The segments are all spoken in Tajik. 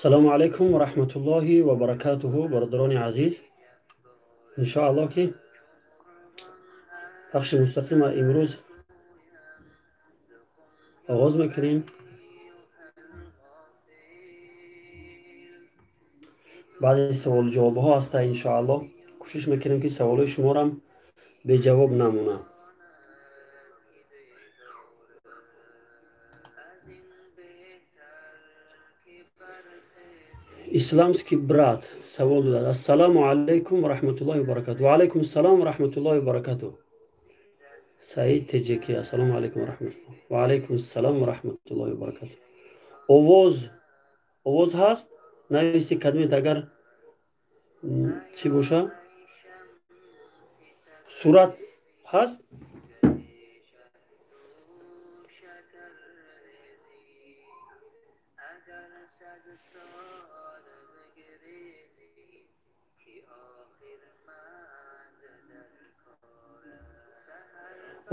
Салому алайкум ва раҳматуллоҳи ва баракатуҳу, бародарони азиз. Иншоаллоҳ, ки пахши мустақима имрӯз оғоз мекунем. Баъди саволу ҷавобҳо ҳаста, иншоаллоҳ кӯшиш мекунем, ки саволҳои шуморам беҷавоб намонад. Исламский брат савол додад: «Ассалому алайкум ва раҳматуллоҳи ва баракату». Ва алайкум ассалом ва раҳматуллоҳи ва баракату. Саид Теҷеки, ассалому алайкум ва раҳматуллоҳ. Ва алайкум ассалом ва раҳматуллоҳи ва баракату. Овоз ҳаст? Нависи кадмет, агар чӣ боша? Сурат ҳаст?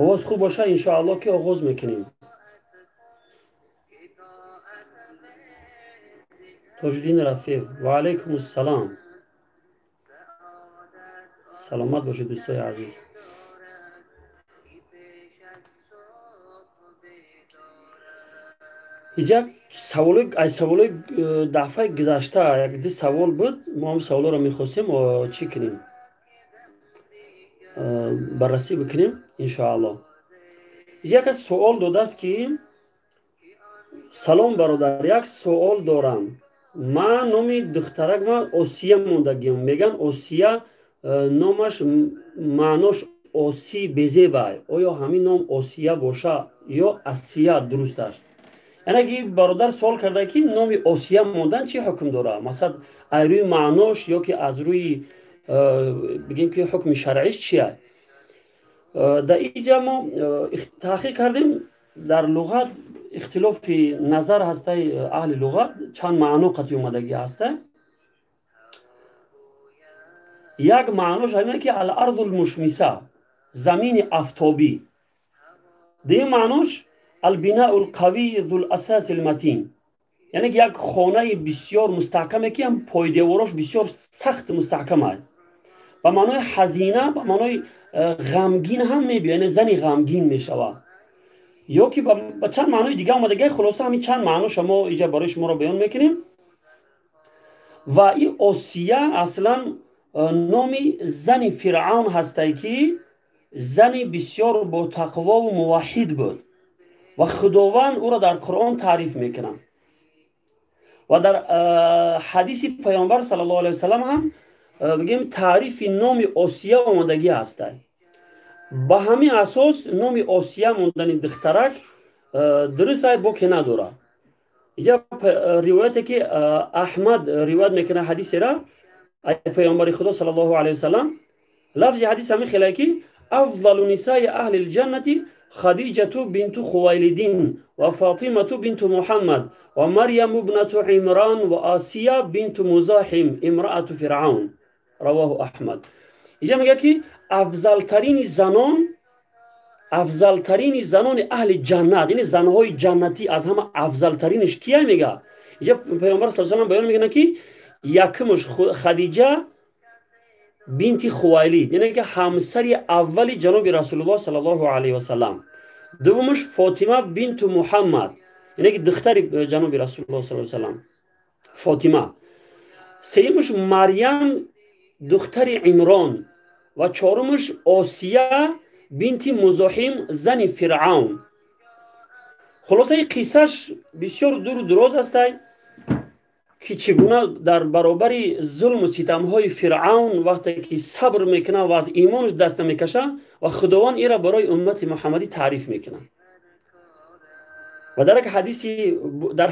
Овоз хуб боша, иншоаллоҳ, ки оғоз мекунем. Тоҷиддин Рафиев, ва алайкум ассалом, саломат бошед, дӯстои азиз. Иҷа саволои аз саволои дафъаи гузашта як ду савол буд. Мо ҳам саволоро мехостем чӣ кунем, баррасӣ бикунем, иншоаллоҳ. Як кас суол додааст, ки: «Салом, бародар, як суол дорам. Ман номи духтарак ман Осия мондагиам. Меган, Осия номаш маънош оси безебай. Оё ҳамин ном Осия боша ё Асия дуруст аст?» Яъне ки бародар суол карда, ки номи Осия мондан чӣ ҳукм дорад, масалан, аз рӯи маънош ё ки аз рӯи бигем, ки ҳукми шаръиш чия. Дар иҷа мо таҳқиқ кардем, дар луғат ихтилофи назар ҳастаи аҳли луғат, чанд маъно қатъи омадагӣ ҳаста. Як маънош ҳамин, ки аларзу лмушмиса, замини афтобӣ. Дуюм маънош албинау лқавии зуласаси лматин, яъне ки як хонаи бисёр мустаҳкаме, ки ҳам пойдеворош бисёр сахт мустаҳкам аст. Ба маънои ҳазина, ба маънои ғамгин ҳам мебиёд, яъне зани ғамгин мешавад, ё ки ба чанд маънои дига омадагӣ. Хулоса, ҳамин чанд маъноша мо иҷа барои шуморо баён мекунем. Ва ин Осия аслан номи зани Фиръавн ҳастае, ки зани бисёр ботақвову муваҳҳид буд ва Худованд ӯро дар Қуръон таъриф мекунад ва дар ҳадиси Паёнбар саллаллоҳу алайҳи васаллам ҳам, бигем, таърифи номи Осия омадагӣ ҳастад. Ба ҳамин асос номи Осия мондани духтарак дуруст ай, боке надорад. Я ривояте, ки Аҳмад ривоят мекунад ҳадисера ай Паёнбари Худо саллаллоҳу алайҳи васаллам, лафзи ҳадис ҳамин хеле, ки афзалу нисаи аҳли лҷаннати Хадиҷату бинту Хувайлидин ва Фатимату бинту Муҳаммад ва Марьяму бнату Имрон ва Асия бинту Музоҳим имраату Фиръавн. Равоҳу Аҳмад. Иҷа мегӯяд, ки афзалтарини занон, афзалтарини занони аҳли ҷаннат, яъне занҳои ҷаннатӣ, аз ҳама афзалтаринаш кия, мега иҷа Паёмбар са салам баён мекунад, ки якумаш Хадиҷа. бинти Хувайлид, яъне ки ҳамсари аввали ҷаноби Расулуллоҳ саллаллоҳу алайҳи васаллам. Дуввумаш Фотима бинту Муҳаммад, яъне ки духтари ҷаноби Расулуллоҳ саллаллоҳу алайҳи васаллам Фотима. Сеюмаш Марьям духтари Имрон ва чорумаш Осия бинти Музоҳим, зани Фиръавн. Хулосаи қиссаш бисёр дуру дуроз астай, ки чӣ гуна дар баробари зулму ситамҳои Фиръавн вақте ки сабр мекунад ва аз имонаш даст намекаша, ва Худованд ира барои уммати муҳаммадӣ таъриф мекунад. Ва дар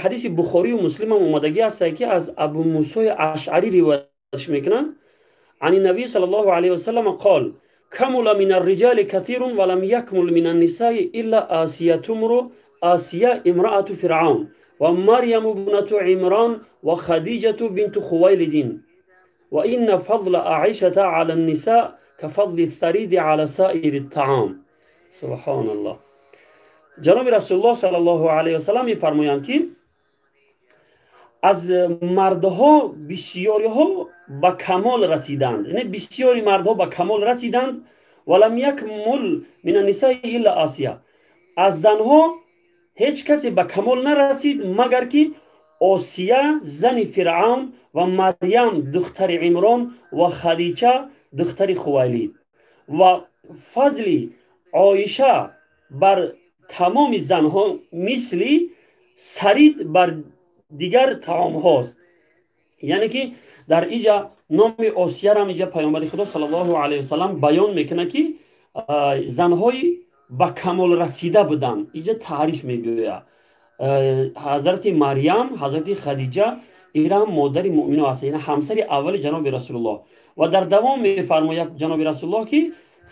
ҳадиси Бухорию Муслимам омадагӣ ҳастае, ки аз Абу Мусои Ашъарӣ ривоятш мекунанд: عن النبي صلى الله عليه وسلم قال: كمل من الرجال كثير ولم يكمل من النساء إلا آسيا امرأة فرعون ومريم ابنة عمران وخديجة بنت خويلد، وإن فضل عائشة على النساء كفضل الثريد على سائر الطعام. سبحان الله. ҷаноби Расулуллоҳ саллаллоҳу алайҳи васаллам мефармоянд, ки аз мардҳо бисёриҳо ба камол расиданд, яъне бисёри мардҳо ба камол расиданд. ولم يكمل من النساء إلا آسية. Аз занҳо ҳеҷ касе ба камол нарасид, магар ки Осия зани Фиръавн ва Марьям духтари Имрон ва Хадича духтари Хувайлид. Ва фазли Оиша бар тамоми занҳо мисли сарид бар дигар таомҳост. Яъне ки дар иҷа номи Осиярам иҷа Паёмбари Худо саллаллоҳу алайҳи васаллам баён мекунад, ки занҳои ба камол расида буданд. Иҷа таъриф мегӯяд ҳазрати Марьям, ҳазрати Хадиҷа, ира модари муъмино ҳаст, яъне ҳамсари аввали ҷаноби Расулуллоҳ. Ва дар давом мефармояд ҷаноби Расулуллоҳ, ки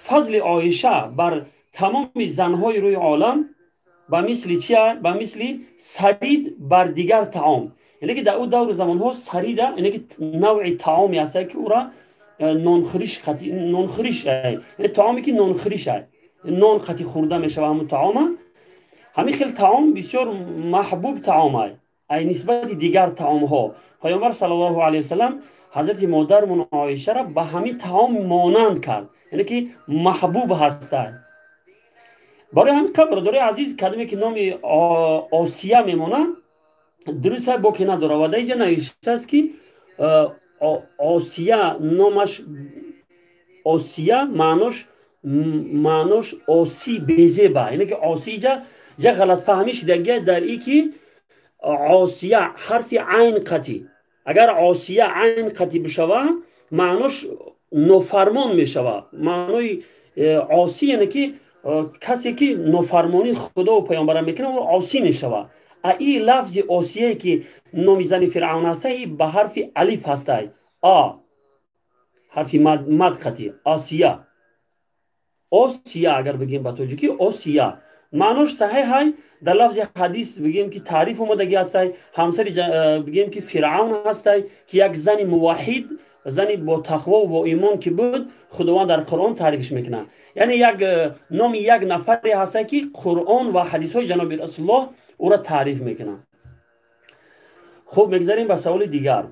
фазли Оиша бар тамоми занҳои рӯи олам ба мисли чи? Ба мисли сарид бар дигар таом. Яъне ки дар ӯ давру замонҳо сарида, яъне ки навъи таоме ҳаста, ки ӯра нонхӯриш, яъне таоме ки нонхӯриш, нон қати хӯрда мешава, ҳамун таома. Ҳамин хел таом бисёр маҳбуб таом ай нисбати дигар таомҳо. Паёмбар саллаллоҳу алайҳи васаллам ҳазрати модармон Оишаро ба ҳамин таом монанд кард, яъне ки маҳбуб ҳастад. Барои ҳамин қадр, бародарои азиз, кадоме ки номи Осия мемонад, дуруст боке надорад. Ва дар инҷа навиштааст, ки Осия номаш Осия, маънош оси безеба, яъне ки оси иҷа як ғалатфаҳмӣ шидагия дар и ки Осия ҳарфи айн қатӣ. Агар Осия айн қатӣ бишава, маънош нофармон мешава. Маънои оси, яъне ки касе ки нофармонии Худову паёмбара мекунад, ӯ осӣ мешава. А и лафзи Осие, ки номи зани Фиръавн ҳаста, и ба ҳарфи алиф ҳастай, а ҳарфи мад қатӣ, Осия. Осия агар бигем ба тоҷикӣ, Осия маънош саҳеҳай. Дар лафзи ҳадис бигем ки таъриф омадагӣ ҳастай, ҳамсари бигем ки Фиръавн ҳастай, ки як зани муваҳид, зани бо тақвову бо имон ки буд, Худованд дар Қуръон таърифш мекунад. Яъне як номи як нафаре ҳастай, ки Қуръон ва ҳадисҳои ҷаноби Расулуллоҳ ӯра таъриф мекунад. Хуб, мегзарем ба саволи дигар.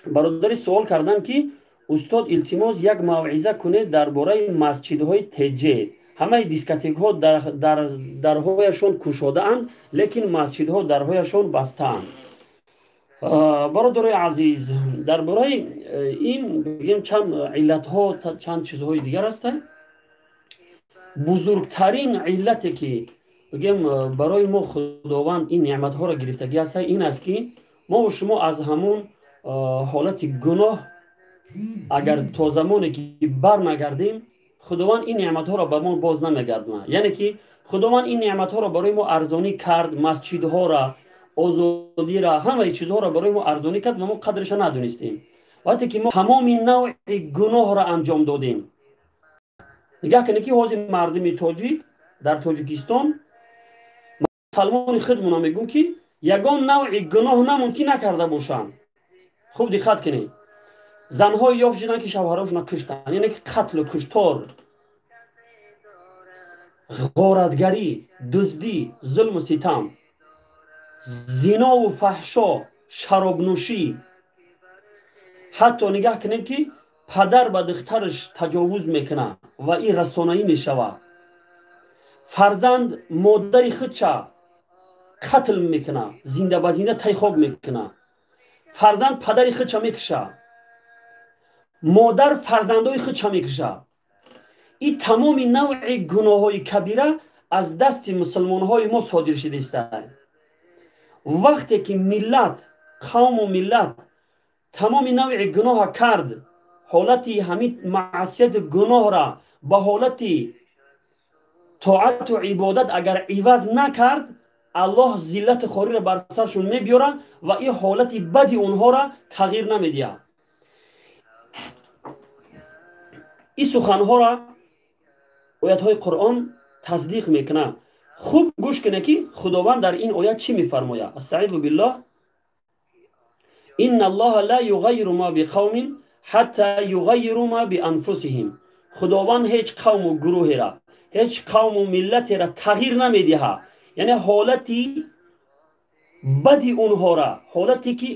Бародари суол карданд, ки устод, илтимос, як мавъиза кунед дар бораи масҷидҳои теҷе. Ҳамаи дискотекҳо дарҳояшон кушодаанд, лекин масҷидҳо дарҳояшон бастаанд. Бародарои азиз, дар бораи ин бигем чанд иллатҳо, чанд чизҳои дигар ҳастанд. Бузургтарин иллате, ки бигем барои мо Худованд ин неъматҳоро гирифтагӣ ҳаста, ин аст, ки мову шумо аз ҳамун ҳолати гуноҳ агар то замоне ки барнагардем, Худованд ин неъматҳоро ба мо боз намегардонад. Яъне ки Худованд ин неъматҳоро барои мо арзонӣ кард, масҷидҳоро, озодира, ҳамаи чизҳоро барои мо арзонӣ кард ва мо қадраша надонистем. Вақте ки мо тамоми навъи гуноҳро анҷом додем, нигаҳ кунед, ки ҳозир мардуми тоҷик дар Тоҷикистон, мусалмони худмона мегӯм, ки ягон навъи гуноҳ намонд, ки накарда бошанд. Хуб диққат кунед, занҳое ёфт шуданд, ки шавҳарошона куштанд, яъне ки қатлу куштор, ғоратгарӣ, дуздӣ, зулму ситам, зинову фаҳшо, шаробнӯшӣ. Ҳатто нигаҳ кунем, ки Падар ба духтараш таҷовуз мекунад ва ин расонаӣ мешавад. Фарзанд модари худша қатл мекунад, зинда ба зинда тай хок мекунад. Фарзанд падари худша мекушад, модар фарзандои худша мекушад. Ин тамоми навъи гуноҳҳои кабира аз дасти мусулмонҳои мо содир шудааст. Вақте ки миллат, қавму миллат тамоми навъи гуноҳа кард, ҳолати ҳамин маъсияти гуноҳра ба ҳолати тоату ибодат агар иваз накард, Аллоҳ зиллати хориро бар саршон мебиёрад ва ин ҳолати бади онҳоро тағйир намедиҳад. Ин суханҳоро оятҳои Қуръон тасдиқ мекунад. Хуб гӯш кунед, ки Худованд дар ин оят чӣ мефармояд. Астаизу биллоҳ: инна аллоҳа ла юғайиру ма биқавмин ҳатта юғайиру ма бианфусиҳим. Худованд ҳеҷ қавму гурӯҳеро, ҳеҷ қавму миллатеро тағйир намедиҳад. Яъне ҳолати бади онҳоро, ҳолате ки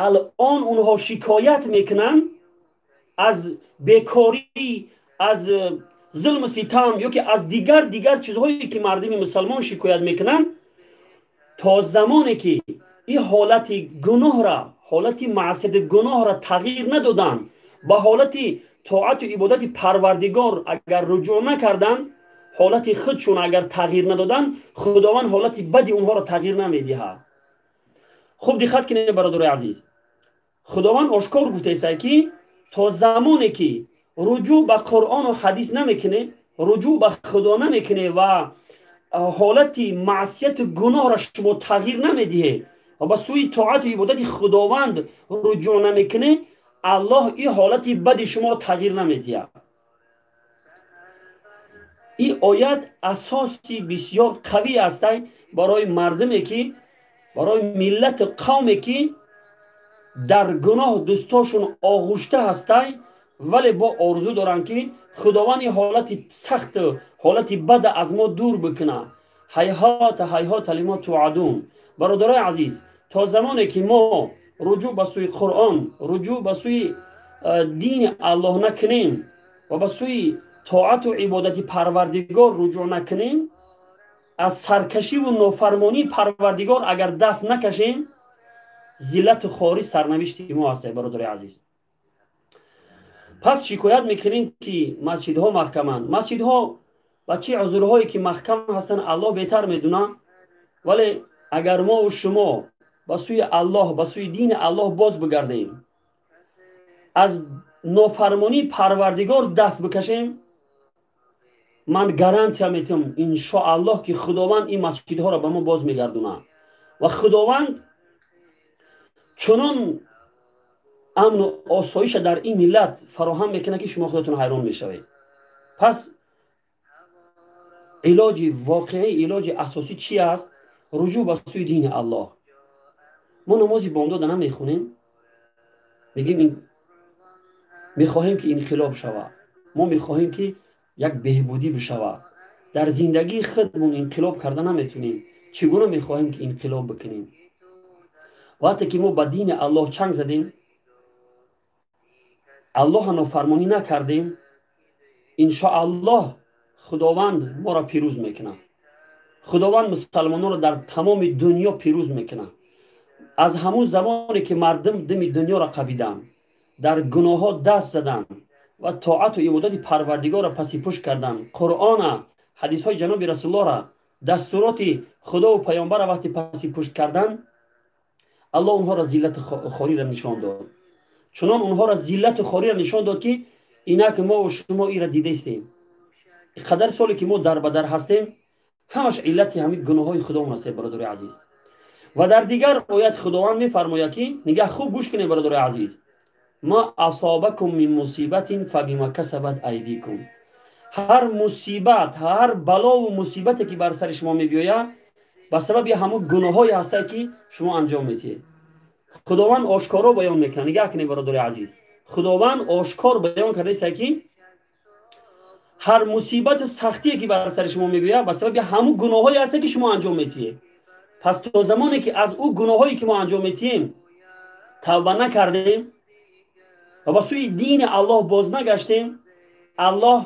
алон онҳо шикоят мекунанд аз бекорӣ, аз зулму ситам ё ки аз дигар чизҳое ки мардуми мусалмон шикоят мекунанд, то замоне ки ин ҳолати гуноҳра, ҳолати маъсияти гуноҳра тағйир надоданд, ба ҳолати тоату ибодати Парвардигор агар руҷӯъ накарданд, ҳолати худшон агар тағйир надоданд, Худованд ҳолати бади онҳоро тағйир намедиҳад. Хуб диққат кунед, бародарои азиз. Худованд ошкор гуфтааст, ки то замоне ки руҷӯъ ба Қуръону ҳадис намекунӣ, руҷӯъ ба Худо намекунӣ ва ҳолати маъсияту гуноҳро шумо тағйир намедиҳед ва ба сӯи тоату ибодати Худованд руҷӯъ намекунӣ, Аллоҳ ин ҳолати бади шуморо тағйир намедиҳад. Ин оят асоси бисёр қавӣ аст барои мардуме ки, барои миллату қавме ки дар гуноҳ дӯстошон оғушта ҳастай, вале бо орзу доранд, ки Худованд ин ҳолати сахту ҳолати бада аз мо дур бикунад. Ҳайҳота ҳайҳота лимо туадун. Бародарои азиз, то замоне ки мо руҷӯъ ба сӯи Қуръон, руҷӯъ ба сӯи дини Аллоҳ накунем ва ба сӯи тоату ибодати Парвардигор руҷӯъ накунем, аз саркашиву нофармонии Парвардигор агар даст накашем, зиллату хорӣ сарнавишти мо аст, бародари азиз. Пас шикоят мекунем, ки масҷидҳо маҳкаманд. Масҷидҳо ба чӣ узрҳое ки маҳкам ҳастанд, Аллоҳ беҳтар медонад, вале агар мову шумо ба сӯи Аллоҳ, ба сӯи дини Аллоҳ боз бигардем, аз нофармонии Парвардигор даст бикашем, ман гарантия метиҳам, иншоаллоҳ, ки Худованд ин масҷидҳоро ба мо боз мегардонад ва Худованд чунон амну осоиша дар ин миллат фароҳам мекунад, ки шумо худатон ҳайрон мешавед. Пас илоҷи воқеӣ, илоҷи асосӣ чи аст? Руҷӯъ ба сӯи дини Аллоҳ. Мо намози бомдода намехонем, мегӯем мехоҳем, ки инқилоб шавад, мо мехоҳем, ки як беҳбудӣ бишавад. Дар зиндагии худмон инқилоб карда наметунем, чӣ гуна мехоҳем, ки инқилоб бикунем? Вақте ки мо ба дини Аллоҳ чанг задем, Аллоҳа нофармонӣ накардем, иншоаллоҳ, Худованд моро пирӯз мекунад. Худованд мусалмононро дар тамоми дунё пирӯз мекунад. Аз ҳамун замоне ки мардум дими дунёро қабиданд, дар гуноҳҳо даст заданд ва тоату ибодати Парвардигорро паси пушт карданд, Қуръона, ҳадисҳои ҷаноби Расуллоҳра, дастуроти Худову паёмбарро вақте паси пушт карданд, Аллоҳ онҳоро зиллату хориро нишон дод. Чунон онҳоро зиллату хориро нишон дод, ки инак мову шумо инро дидаистем. Қадар соле ки мо дар ба дар ҳастем, ҳамаш иллати ҳамин гуноҳҳои худомон аст, бародари азиз. Ва дар дигар оят Худованд мефармояд, ки нигаҳ, хуб гӯш кунед, бародари азиз: ма асобакум мин мусибатин фабима касабат айдикум. Ҳар мусибат, ҳар балову мусибате ки бар сари шумо мебиёяд, ба сабаби ҳамун гуноҳҳое ҳастад, ки шумо анҷом медиҳед. Худованд ошкоро баён мекунад. Нигаҳ кунед, бародари азиз, Худованд ошкор баён кардааст, ки ҳар мусибату сахтие ки бар сари шумо мебиёяд, ба сабаби ҳамун гуноҳҳое ҳастад, ки шумо анҷом медиҳед. Пас то замоне ки аз ӯ гуноҳҳое ки мо анҷом медиҳем тавба накардем, ва ба сӯи дини Аллоҳ боз нагаштем, Аллоҳ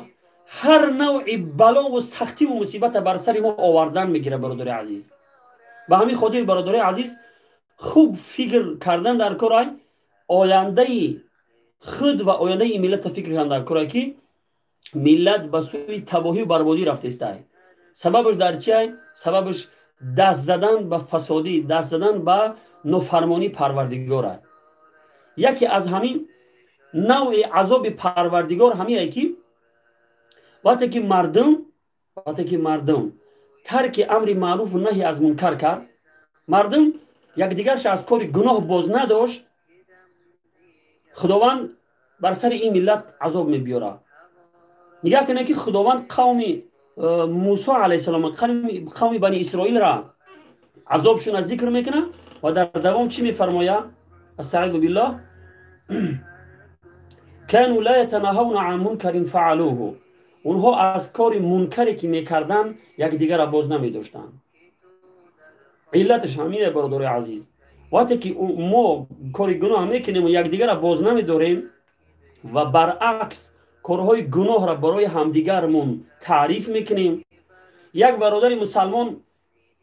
ҳар навъи балову сахтиву мусибата бар сари мо овардан мегирад, бародари азиз. Ба ҳамин хотир, бародари азиз, хуб фикр кардан дар корай, ояндаи худ ва ояндаи миллата фикр кардан дар корай, ки миллат ба сӯи табоҳию барбодӣ рафтестай. Сабабаш дар чиай? Сабабаш даст задан ба фасодӣ, даст задан ба нофармонии Парвардигорай. Яке аз ҳамин навъи азоби Парвардигор ҳамие, ки вақте ки мардум тарки амри маъруфу наҳи аз мункар кард, мардум якдигарша аз кори гуноҳ боз надошт, Худованд бар сари ин миллат азоб мебиёрад. Нигаҳ кунед, ки Худованд қавми Мусо алайҳиссалом, қавми Бани Исроилра азобшона зикр мекунад ва дар давом чӣ мефармояд? Астаизу биллоҳ: кану ла ятанаҳавна ан мункарин фаалуҳу. Онҳо аз кори мункаре ки мекарданд, якдигарра боз намедоштанд. Иллаташ ҳамине, бародари азиз, вақте ки мо кори гуноҳ мекунему якдигарра боз намедорем ва баръакс корҳои гуноҳро барои ҳамдигармон таъриф мекунем. Як бародари мусалмон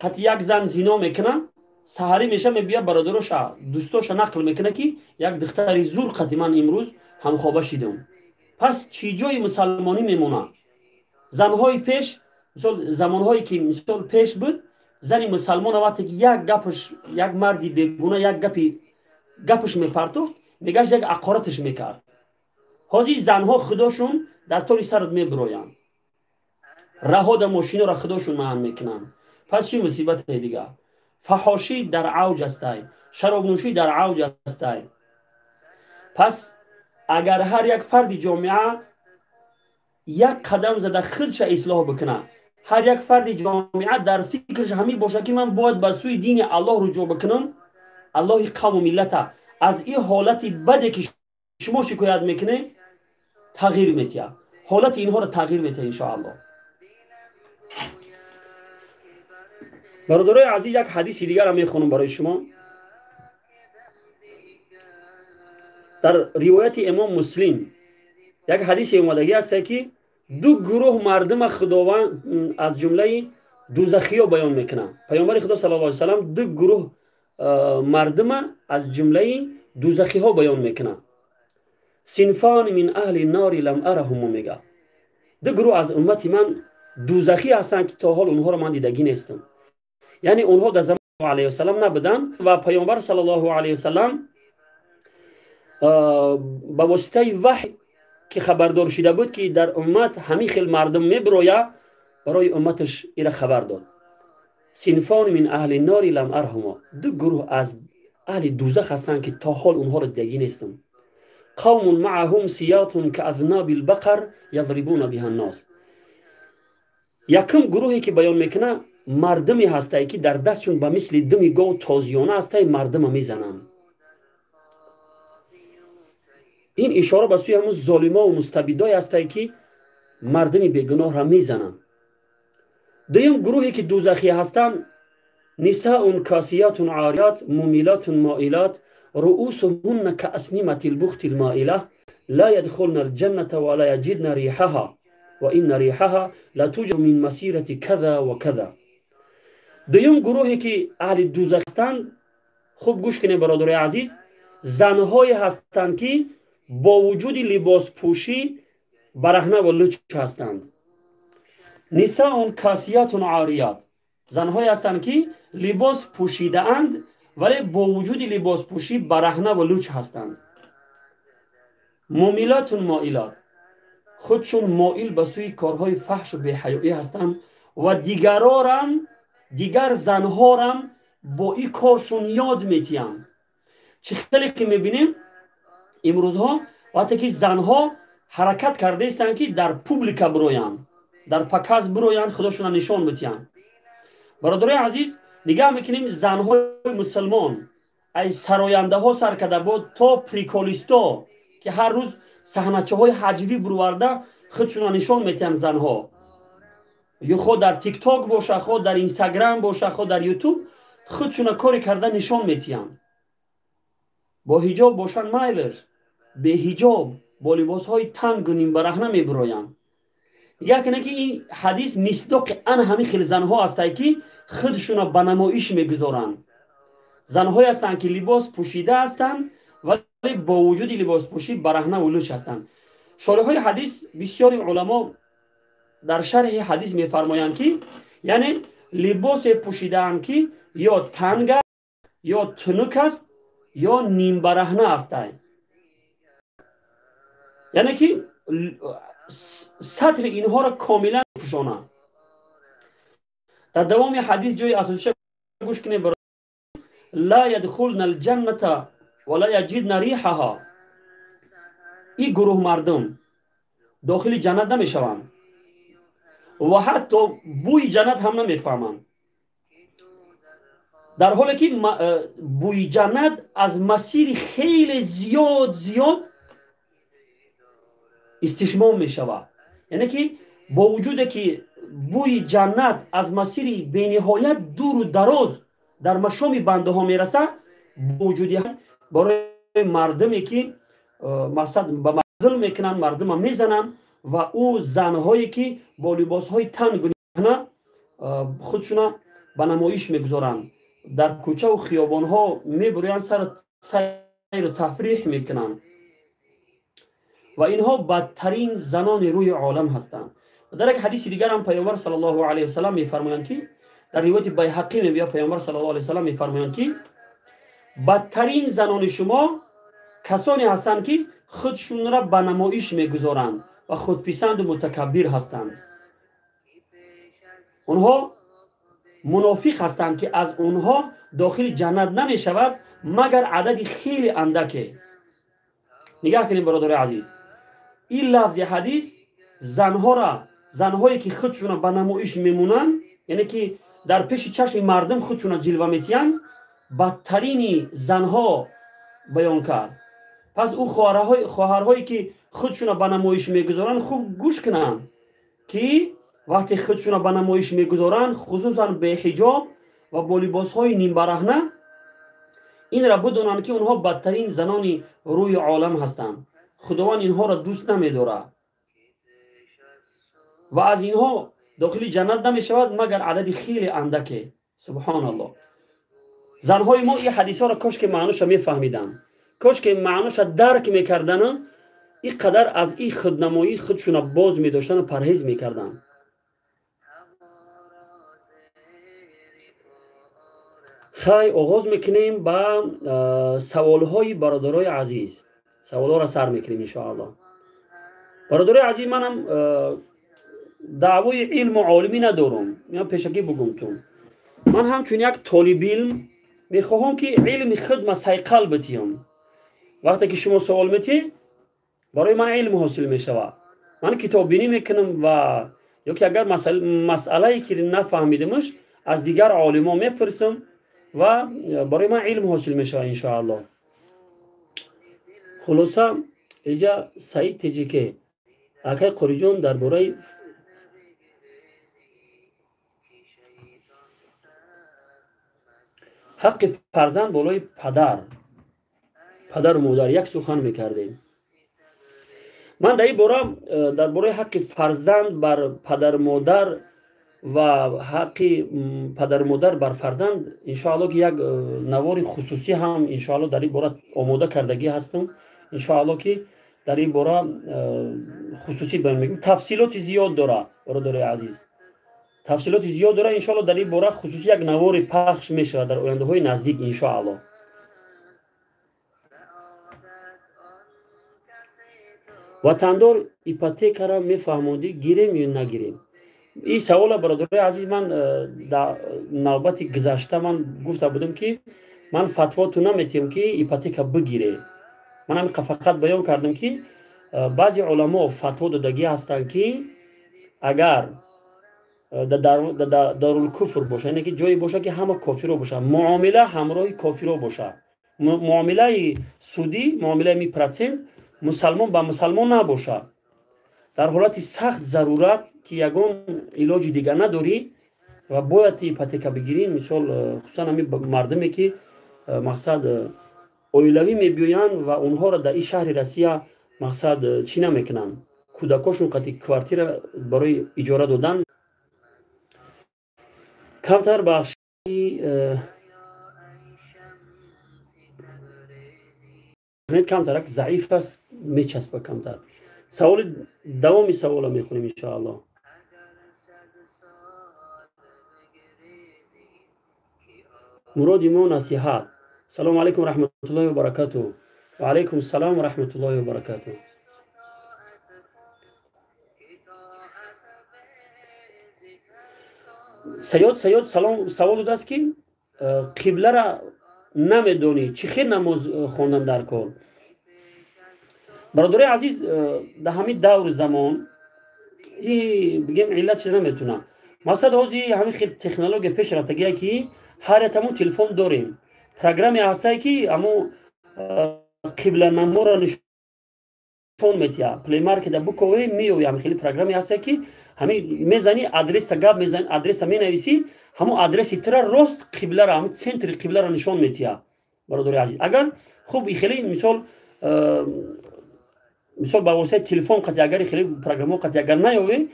қати як зан зино мекунад, саҳарӣ меша, мебия, бародароша, дӯстоша нақл мекунад, ки як духтари зур қати ман имрӯз ҳамхоба шидам. Пас чӣ ҷои мусалмонӣ мемонад? Занҳои пеш, мисол, замонҳое ки, мисол, пеш буд, зани мусалмона вақте ки як гапаш, як марди бегуна як гапаш мепартофт, мегашт, як ақораташ мекард. Ҳозир занҳо худошон дар тори сарат мебироянд, раҳода мошиноро худошон маҳн мекунанд. Пас чӣ мусибате дигар? Фаҳошӣ дар авҷ астай, шаробнӯшӣ дар авҷ астай. Пас агар ҳар як фарди ҷомеа як қадам зада худша ислоҳ бикунад, ҳар як фарди ҷомеа дар фикраш ҳамин бошад, ки ман бояд ба сӯи дини Аллоҳ руҷӯъ бикунам, Аллоҳи қавму миллата аз ин ҳолати баде, ки шумо шикоят мекунед, тағйир метиҳад, ҳолати инҳоро тағйир метиҳад, иншоаллоҳ. Бародарои азиз, як ҳадиси дигарро мехонам барои шумо. Дар ривояти имом Муслим як ҳадисе омадагӣ аст, ки ду гурӯҳ мардума Худованд аз ҷумлаи дузахиё баён мекунад. Паёмбари Худо саллаллоҳу алайҳи васаллам ду гурӯҳ мардума аз ҷумлаи дузахиҳо баён мекунад. Синфани мин аҳли нори лам араҳум, мега, ду гурӯҳ аз уммати ман дузахӣ ҳастанд, ки то ҳол онҳоро ман дидагӣ нестам. Яъне онҳо дар замони алайҳи васаллам набуданд ва паёмбар саллаллоҳу алайҳи васаллам ба воситаи ваҳй, ки хабардор шида буд, ки дар уммат ҳамин хел мардум мебирояд, барои умматаш ира хабар дод. Синфон мин аҳли нори лам арҳумо, ду гурӯҳ аз аҳли дузах ҳастанд, ки то ҳол онҳоро дидагӣ нестам. Қавмун маъаҳум сиятун каазноби лбақар язрибуна биҳа ннос. Якум гурӯҳе ки баён мекунад, мардуме ҳастае, ки дар дастшон ба мисли думи гов тозиёна ҳастае, мардума мезананд. Ин ишора ба сӯи ҳамун золимову мустабидое ҳастае, ки мардуми бегуноҳро мезананд. Дуюм гурӯҳе ки дузахӣ ҳастанд: нисаун касиятун орият мумилатун моилат руусуҳунна кааснимати лбухти лмоила ла ядхулна алҷанната ва ла яҷидна риҳаҳа ва инна риҳаҳа ла туҷу мин масирати каза ва каза. Дуюм гурӯҳе ки аҳли дузах ҳастанд, хуб гӯш кунед, бародарои азиз, занҳое ҳастанд, ки бо вуҷуди либоспӯшӣ бараҳна ва луч ҳастанд. Нисаун касиятун орият, занҳое ҳастанд, ки либос пӯшидаанд, вале бо вуҷуди либоспӯшӣ бараҳна ва луч ҳастанд. Мумилатун моилат, худшон моил ба сӯи корҳои фаҳшу беҳаёӣ ҳастанд ва дигарорам, дигар занҳорам бо ин коршон ёд метиҳанд. Чӣ хеле ки мебинем имрӯзҳо, вақте ки занҳо ҳаракат кардаистанд, ки дар публика бироянд, дар показ бироянд, худошонро нишон метиҳанд. Бародарои азиз, нигаҳ мекунем, занҳои мусулмон аз сарояндаҳо сар карда буд то приколисто, ки ҳар рӯз саҳначаҳои ҳаҷвӣ бироварда худшонро нишон метиҳанд занҳо, ё хо дар Тикток боша, хо дар Инстаграм боша, хо дар Ютуб, худшона коре карда нишон метиҳанд. Бо ҳиҷоб бошанд, майлаш, беҳиҷоб бо либосҳои тангу нимбараҳна мебироянд. Нигоҳ кунед, ки ин ҳадис мисдоқи ана ҳамин хел занҳо ҳастанд, ки худшуна ба намоиш мегузоранд. Занҳое ҳастанд, ки либос пӯшида ҳастанд, вале бо вуҷуди либоспӯшӣ бараҳнаву луч ҳастанд. Шориҳои ҳадис, бисёри уламо дар шарҳи ҳадис мефармоянд, ки яъне либосе пӯшидаанд, ки ё танг аст, ё тунук аст, ё нимбараҳна ҳастанд, яъне ки сатри инҳоро комилан мепӯшонад. Дар давоми ҳадис ҷои асосиша гӯш кунед: ла ядхулна алҷанната ва ла яҷидна риҳаҳа. Ин гурӯҳ мардум дохили ҷаннат намешаванд ва ҳатто бӯи ҷаннат ҳам намефаҳманд, дар ҳоле ки бӯи ҷаннат аз масири хеле зиёд зиёд истишмом мешавад. Яъне ки бо вуҷуде ки бӯи ҷаннат аз масири бениҳоят дуру дароз дар машоми бандаҳо мерасад, бо вуҷуди барои мардуме ки мақсад ба зулм мекунанд, мардума мезананд, ва ӯ занҳое ки бо либосҳои тангу худшуна ба намоиш мегузоранд, дар кӯчаву хиёбонҳо мебурӯянд, сайру тафриҳ мекунанд, ва инҳо бадтарин занони рӯи олам ҳастанд. Дар як ҳадиси дигарам Паёмбар саллаллоҳу алайҳи васалам мефармоянд, ки дар ривояти Байҳақӣ мебиёд, Паёмбар саллаллоҳу алайҳи васалам мефармоянд, ки бадтарин занони шумо касоне ҳастанд, ки худшунро ба намоиш мегузоранд ва худписанду мутакаббир ҳастанд. Онҳо мунофиқ ҳастанд, ки аз онҳо дохили ҷаннат намешавад, магар адади хеле андаке. Нигаҳ кунед, бародарои азиз, ин лафзи ҳадис занҳора, занҳое ки худшуна ба намоиш мемонанд, яъне ки дар пеши чашми мардум худшуна ҷилва метиҳанд, бадтарини занҳо баён кард. Пас ӯ хоҳарҳое ки худшуна ба намоиш мегузоранд, хуб гӯш кунанд, ки вақте худшуна ба намоиш мегузоранд, хусусан беҳиҷоб ва бо либосҳои нимбараҳна, инра бидонанд, ки онҳо бадтарин занони рӯи олам ҳастанд. Худованд инҳоро дӯст намедорад ва аз инҳо дохили ҷаннат намешавад, магар адади хеле андаке. Субҳоналлоҳ! Занҳои мо ин ҳадисҳоро кошке маъноша мефаҳмиданд, кошке маъноша дарк мекардану ин қадар аз ин худнамоӣ худшуна боз медоштану парҳез мекарданд. Хай, оғоз мекунем ба саволҳои бародарои азиз. Саволҳоро сар мекунем, иншоаллоҳ. Бародарои азиз, манам даъвои илму олимӣ надорам, ман пешакӣ бугумтун. Ман ҳамчун як толибилм мехоҳам, ки илми худма сайқал битиём. Вақте ки шумо савол метиҳед, барои ман илм ҳосил мешавад. Ман китоббинӣ мекунам ва ё ки агар масъалае ки нафаҳмидимаш, аз дигар олимо мепурсам ва барои ман илм ҳосил мешавад, иншоаллоҳ. Хулоса, иҷа Саид Теҷике: акай Қориҷон, дар бораи ҳаққи фарзанд болои падару модар як сухан мекардем. Ман дар ин бора, дар бораи ҳаққи фарзанд бар падару модар ва ҳаққи падару модар бар фарзанд, иншоалло, ки як навори хусусӣ ҳам, иншоалло, дар ин бора омода кардагӣ ҳастам. Иншоалло, ки дар ин бора хусусӣ баён мекунем. Тафсилоти зиёд дора, бародарои азиз, тафсилоти зиёд дора. Иншоалло, дар ин бора хусусӣ як навори пахш мешавад дар ояндаҳои наздик, иншоалло. Ватандор, ипотекара мефаҳмодӣ, гирем ё нагирем? Ин савола, бародарои азиз, ман дар навбати гузашта ман гуфта будам, ки ман фатвоту наметиҳам, ки ипотека бигире. Ман ҳам фақат баён кардам, ки баъзе уламо фатво додагӣ ҳастанд, ки агар дарулкуфр боша, яъне ки ҷое боша, ки ҳама кофиро бошад, муомила ҳамроҳи кофиро бошад, муомилаи судӣ, муомилаи ми процент мусалмон ба мусалмон набошад, дар ҳолати сахт зарурат, ки ягон илоҷи дигар надорӣ ва бояд ипотека бигирӣ, мисол, хусусан ҳамин мардуме ки мақсад Оилавӣ мебиёянд ва онҳоро дар ин шаҳри Россия мақсад чӣ намекунанд, кӯдакошон қати квартира барои иҷора додан камтар бахши. Камтарак заиф аст, мечаспа камтар. Саволи давоми савола мехонем, иншоаллоҳ. Муроди мо насиҳат. Салому алайкум, раҳматуллоҳи вабаракату. Ва алайкум салом, раҳматуллоҳи вабаракату. Саёд салом, савол додааст, ки қиблара намедонӣ, чӣ хел намоз хондан дар кор? Бародарои азиз, дар ҳамин даври замон и бигем иллат чида наметунам. Масалан, ҳозир ҳамин хел технология пеш рафтагия, ки ҳар якамон телефон дорем, программе ҳастае, ки ҳамо қибланаморо нишон метиҳад. Плеймаркета букове, меёви, ҳамин хели программе ҳастае, ки ҳамин мезани адреста, гап мезани, адреса менависӣ, ҳамон адреси тира рост қиблара, ҳамин центри қибларо нишон метиҳад. Бародари азиз, агар хуб хеле мисол ба воситаи телефон қати, агар хеле программаҳо қати агар наёве,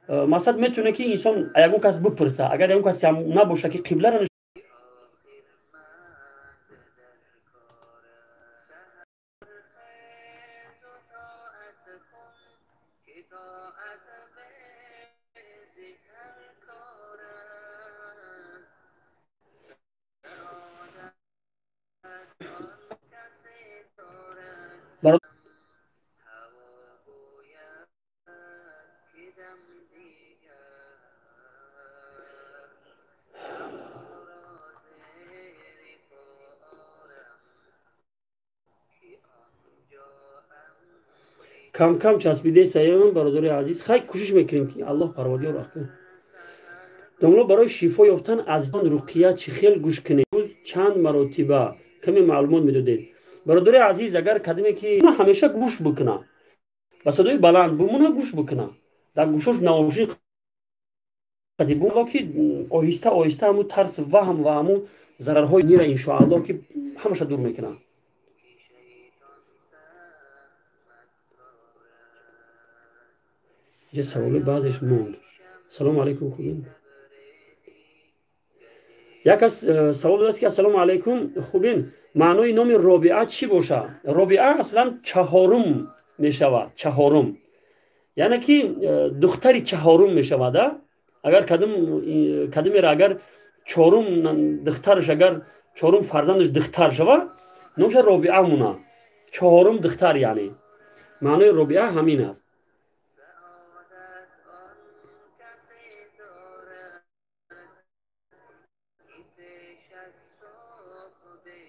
масалан, метавоне, ки инсон ягон кас бипурса. Агар ягон касе набоша, ки қибларо камкам часпиде саём. Бародари азиз, хай, кӯшиш мекунем, ки Аллоҳ парвардигор ақл домло. Барои шифо ёфтан аз он руқия чӣ хел гӯш кунем, рӯз чанд маротиба, каме маълумот медодед? Бародари азиз, агар кадиме ки ҳамеша гӯш бикуна, ба садои баланд бумона гӯш бикуна, дар гӯшош наушник ки, оҳиста оҳиста ҳамун тарс, ваҳм ва ҳамун зарарҳои нира, иншоаллоҳ, ки ҳамаша дур мекунад. Инҷа саволи баъзеш монд. Салому алайкум, хубин? Як кас савол додааст, ки ассалому алайкум, хубин? Маънои номи Робиа чӣ боша? Робиа аслан чаҳорум мешавад, чаҳорум, яъне ки духтари чаҳорум мешавад. Агар кадомеро агар чорум духтараш, агар чорум фарзандаш духтар шавад, номаша Робиа мона, чаҳорум духтар, яъне маънои Робиа ҳамин аст.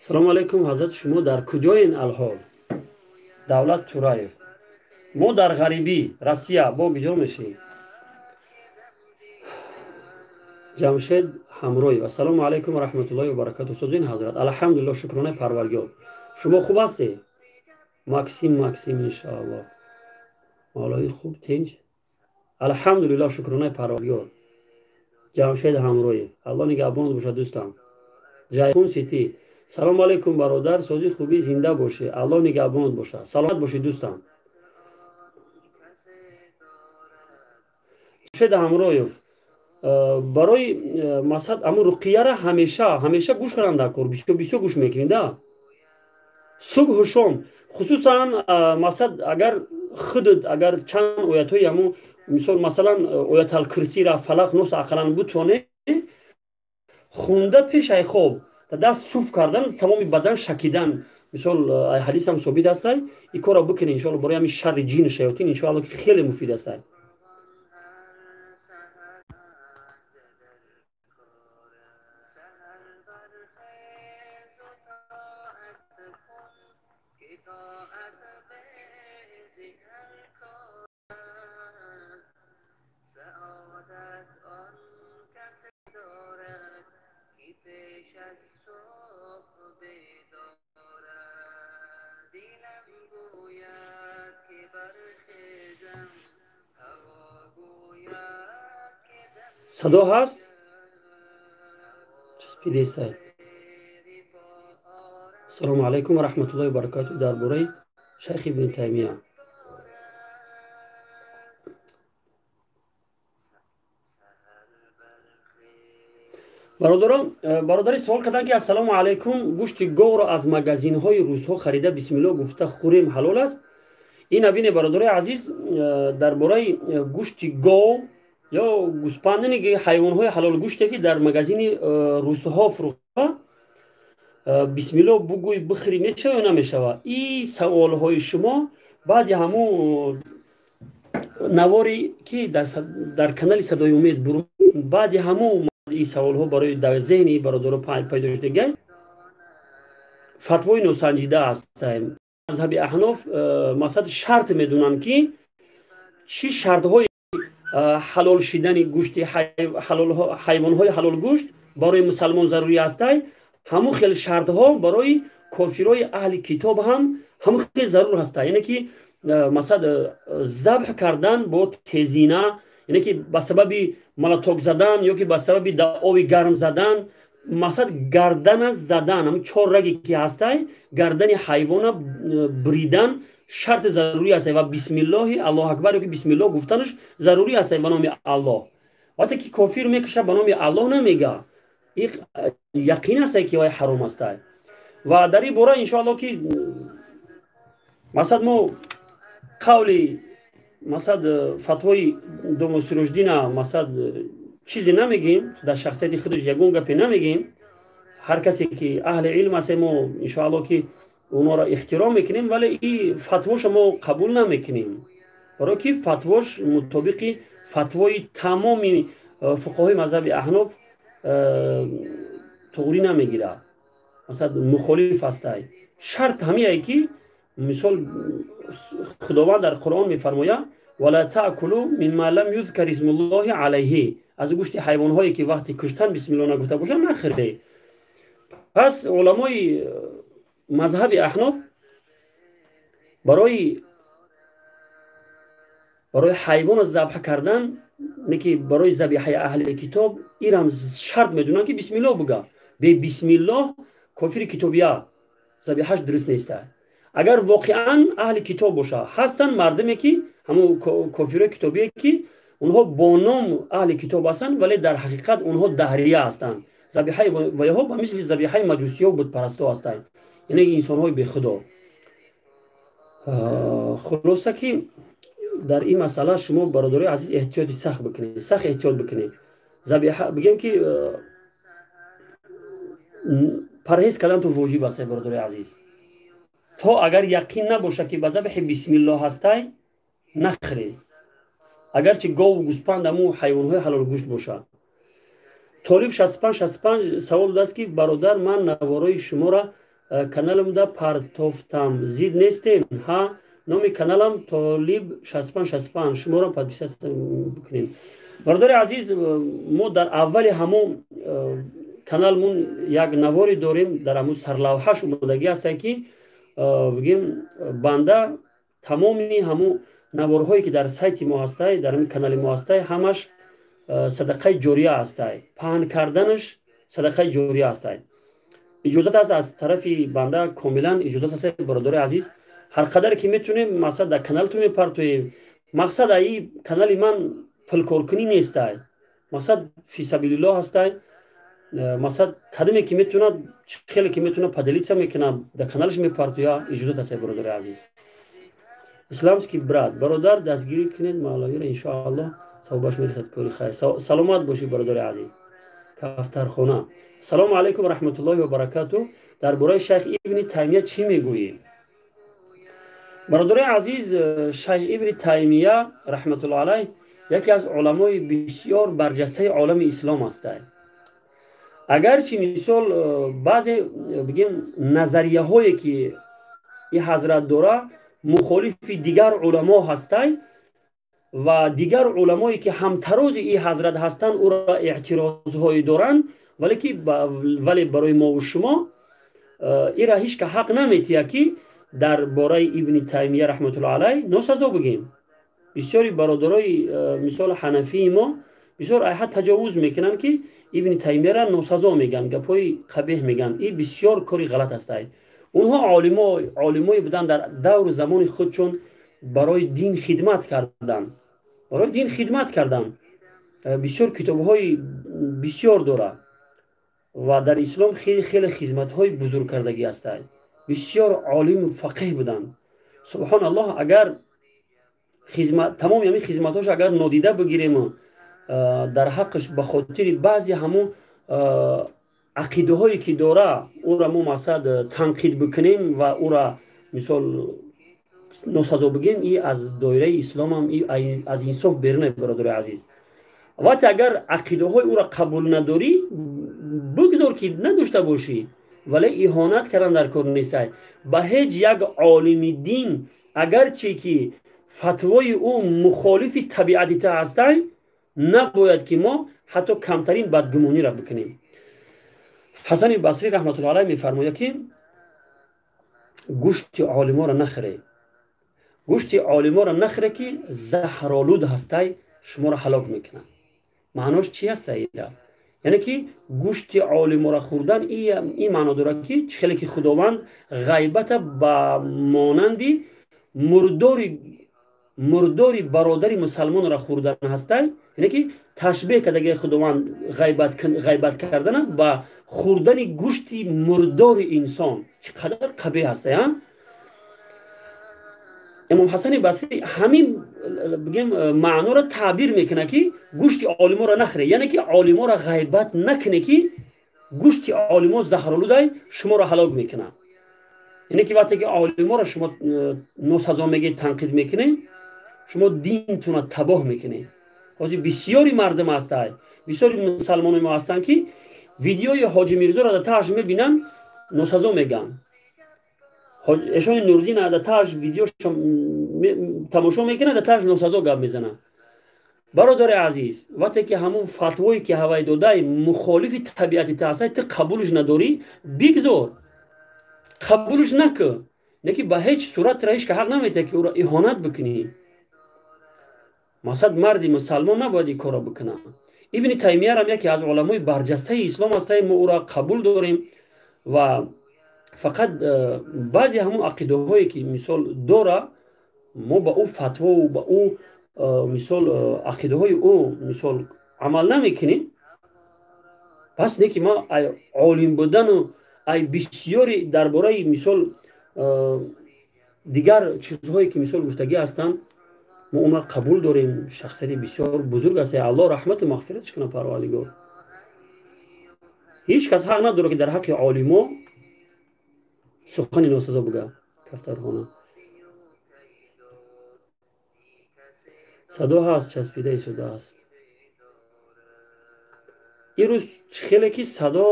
Салому алайкум, ҳазрат, шумо дар куҷоен алҳол? Давлат Тураев, мо дар ғарибӣ, Россия, бо куҷо мешӣ? Ҷамшед Ҳамроев, ассалому алайкум варахматуллоҳи вабаракату, созин ҳазрат? Алҳамдулилло, шукронаи Парвардигор. Шумо хуб ҳастед? Максим, Максим, иншоаллоҳ. Мавлавӣ, хуб, тинҷ, алҳамдулилло, шукронаи Парвардигор. Ҷамшед Ҳамроев, Аллоҳ нигаҳбонат бошад, дӯстам. Ҷайхун Сити, салому алайкум, бародар, сози, хубӣ, зинда бошӣ, Аллоҳ нигаҳбонат бошад, саломат бошӣ, дӯстам. Ҷамшед Ҳамроев, барои масад аму руқияра ҳамеша ҳамеша гӯш кардан дар кор, бисёр бисёр гӯш мекунед, да, субҳу шом, хусусан масад агар худат агар чанд оятҳои ҳамун мисол, масалан, Ояталкурсира, Фалақ, Нос ақаллан бутоне хунда, пеш ай хоб даст суф кардан, тамоми бадан шакидан, мисол, ҳадисам собит ҳастай, ин корро бикунед, иншоалло, барои ҳамин шарри ҷину шаётин, иншоалло, ки хеле муфид ҳастай. Садо ҳаст? Часпидесай. Ассалому алайкум ва раҳматуллоҳи ва баракатуҳ. Дар бораи шайх Ибни Таймия. Бародарон, бародари суол карданд, ки ассалому алайкум, гӯшти говро аз магазинҳои русҳо харида, бисмиллоҳ гуфта хӯрем, ҳалол аст? Ина бине, бародарои азиз, дар бораи гӯшти гов ё гӯспанд, ҳайвонҳои ҳалолгӯште, ки дар магазини русҳо фурӯхта, бисмиллоҳ бугӯй, бихӯрӣ, мешава ё намешава? И саволҳои шумо баъди ҳамун наворе, ки дар канали «Садои умед» бур, баъди ҳамун ин саволҳо барои дар зеҳни бародаро пайдо шудагай. Фатвои носанҷида аст. Мазҳаби аҳноф, масалан, шарт медонанд, ки чӣ шартҳои ҳалол шидани гӯшти ҳайвонҳои ҳалолгӯшт барои мусалмон зарурӣ ҳастай, ҳамун хел шартҳо барои кофирои аҳли китоб ҳам ҳамун хел зарур ҳастай. Яъне ки, масалан, забҳ кардан бо тезина, яъне ки ба сабаби малаток задан ё ки ба сабаби оби гарм задан, масалан, гардана задан, ҳамун чор раге ки ҳастай, гардани ҳайвона бридан шарти зарурӣ ҳастай ва бисмиллоҳи аллоҳ акбар ё ки бисмиллоҳ гуфтанаш зарурӣ ҳастай, ба номи Аллоҳ. Вақте ки кофир мекаша, ба номи Аллоҳ намега, яқин ҳастай, ки вай ҳаром ҳастай. Ва дар ин бора, иншоалло, ки масалан, мо қавли, масалан, фатвои домо Сироҷдина, масалан, чизе намегӯем, дар шахсияти худаш ягон гапе намегӯем. Ҳар касе ки аҳли илм аст, мо, иншоалло, ки онҳоро эҳтиром мекунем, вале и фатвоша мо қабул намекунем, барое ки фатвош мутобиқи фатвои тамоми фуқаҳои мазҳаби аҳноф туғрӣ намегирад, масалан, мухолиф ҳастай. Шарт ҳамие, ки мисол, Худованд дар Қуръон мефармояд: «Вала таъкулу мимма лам юзкар исмуллоҳи алайҳи», аз гӯшти ҳайвонҳое, ки вақти куштан бисмилло нагуфта бошанд, нахӯре. Пас уламои мазҳаби аҳноф барои ҳайвона забҳ кардан, не ки барои забиҳаи аҳли китоб, ирам шарт медонанд, ки бисмилло буга. Бе бисмиллоҳ кофири китобия забиҳаш дуруст неста, агар воқеан аҳли китоб боша. Ҳастанд мардуме, ки ҳамун кофирои китобие, ки онҳо бо ном аҳли китоб ҳастанд, вале дар ҳақиқат онҳо даҳрия ҳастанд. Забиҳаи вайҳо ба мисли забиҳаи маҷусиё, бутпарастҳо ҳастанд, яъне инсонҳои бехудо. Хулоса, ки дар ин масъала шумо, бародарои азиз, эҳтиёти сахт бикунед, сахт эҳтиёт бикунед. Забиҳа, бигем, ки парҳез кардан воҷиб аст, бародарои азиз. То агар яқин набошад, ки ба забҳи бисмиллоҳ ҳастай, нахӯре, агарчи гову гӯспанд, аму ҳайвонҳои ҳалолгӯшт бошад. Толиб 6565 савол додааст, ки бародар, ман наворои шуморо каналамда партофтам, зид нестем? Ҳа, номи каналам Толиб 6565, шуморо подписаться бикунем. Бародари азиз, мо дар аввали ҳамон каналмон як наворе дорем, дар ҳамун сарлавҳаш омодагӣ ҳастае, ки, бигем, банда тамоми ҳамун наворҳое, ки дар сайти мо ҳастай, дар ҳамин канали мо ҳастай, ҳамаш садақаи ҷория ҳастай, паҳн карданаш садақаи ҷория ҳастай. Иҷозат аст аз тарафи банда, комилан иҷозат аст, бародари азиз. Ҳар қадаре ки метунем, масалан, дар каналтон мепартоем. Мақсад аи канали ман пулкоркунӣ нестай, мақсад фисабилиллоҳ ҳастай. Мақсад, кадоме ки метунад, хеле ки метунад, поделиться мекунад, дар каналаш мепартоя, иҷозат аст, бародари азиз. Исламский брат, бародар, дастгирӣ кунед мавлавиро, иншоаллоҳ савобаш мерасад, кори хайр. Саломат бошӣ, бародари азиз. Кафтархона, ассалому алайкум раҳматуллоҳи ва баракату. Дар бораи шайх Ибни Таймия чӣ мегӯӣ? Бародарои азиз, шайх Ибни Таймия раҳматуллоҳ алайҳ яке аз уламои бисёр барҷастаи олами ислом ҳастанд. Агарчи, мисол, баъзе, бигем, назарияҳое, ки и ҳазрат дора, мухолифи дигар уламо ҳастай ва дигар уламое, ки ҳамтарози и ҳазрат ҳастанд, ӯро эътирозҳое доранд, вале барои мову шумо ира ҳеч ка ҳақ наметиҳад, ки дар бораи Ибни Таймия раҳматуллоҳ алайҳ носазо бигем. Бисёри бародарои, мисол, ҳанафии мо бисёр айҳад таҷовуз мекунанд, ки Ибни Таймияра носазо мегӯянд, гапҳои қабеҳ мегӯянд. И бисёр кори ғалат ҳастай. Онҳо олимое буданд, дар давру замони худшон барои дин хидмат карданд, барои дин хидмат карданд. Бисёр китобҳои бисёр дорад ва дар ислом хеле хеле хизматҳои бузург кардагӣ ҳастанд. Бисёр олиму фақеҳ буданд. Субҳоналлоҳ, агар тамоми ҳамин хизматҳош агар нодида бигирему дар ҳаққаш ба хотири баъзе ҳамун ақидаҳое ки дора, ӯра мо мақсад танқид бикунем ва ӯра мисол носазо бигем, и аз доираи исломам, и аз инсоф беруне, бародари азиз. Вақте агар ақидаҳои ӯра қабул надорӣ, бигзор ки надошта бошӣ, вале иҳонат кардан дар кор нестай. Ба ҳеҷ як олими дин, агарче ки фатвои ӯ мухолифи табиати та ҳастай, набояд ки мо ҳатто камтарин бадгумониро бикунем. Ҳасани Басрӣ раҳматуллоҳ алайҳ мефармояд, ки гӯшти олиморо нахӯре, гӯшти олиморо нахӯре, ки заҳролуд ҳастай, шуморо ҳалок мекунад. Маънош чи ҳастай ира? Яъне ки гӯшти олиморо хӯрдан ин маъно дорад, ки чӣ хеле ки Худованд ғайбата ба монанди мурдори бародари мусалмонро хӯрдан ҳастай, яъне ки ташбеҳ кардаги Худованд ғайбат кардана ба хӯрдани гӯшти мурдори инсон. Чӣ қадар қабеҳ ҳастай, а? Имом Ҳасани Басрӣ ҳамин бигем маъноро таъбир мекунад, ки гӯшти олиморо нахӯре, яъне ки олиморо ғайбат накуне, ки гӯшти олимо заҳролудай, шуморо ҳалок мекунад. Яъне ки вақте ки олиморо шумо носазо мегӯед, танқид мекунед, шумо динтонро табоҳ мекунед. Ҳозир бисёри мардум ҳастай, бисёри мусалмонои мо ҳастанд, ки видеои Ҳоҷи Мирзоро дар тааш мебинанд, носазо мегӯянд. Эшони Нурдин дар тааш видео тамошо мекунад, дар тааш носазо гап мезанад. Бародари азиз, вақте ки ҳамун фатвое ки ҳавай додай мухолифи табиати та ҳастай, ту қабулш надорӣ, бигзор, қабулш накӯ, лекин ба ҳеҷ сурат тра ҳеҷ ка ҳақ наметиҳад, ки ӯро иҳонат бикунӣ. Мақсад, марди мусалмон набояд ин корро бикунад. Ибни Таймиярам яке аз уламои барҷастаи ислом ҳастай, мо ӯро қабул дорем ва фақат баъзе ҳамун ақидаҳое ки мисол дора, мо ба ӯ фатвову ба ӯ мисол ақидаҳои ӯ мисол амал намекунем. Пас не ки ма ай олим будану ай бисёри дар бораи мисол дигар чизҳое ки мисол гуфтагӣ ҳастанд, мо онро қабул дорем. Шахсияти бисёр бузург аст, Аллоҳ раҳмату мағфиратш кунад, Парвардигор. Ҳеҷ кас ҳақ надорад, ки дар ҳаққи олимо сухани носазо буга. Кафтархона садо ҳаст, часпида истода аст. Ин рӯз хеле ки садо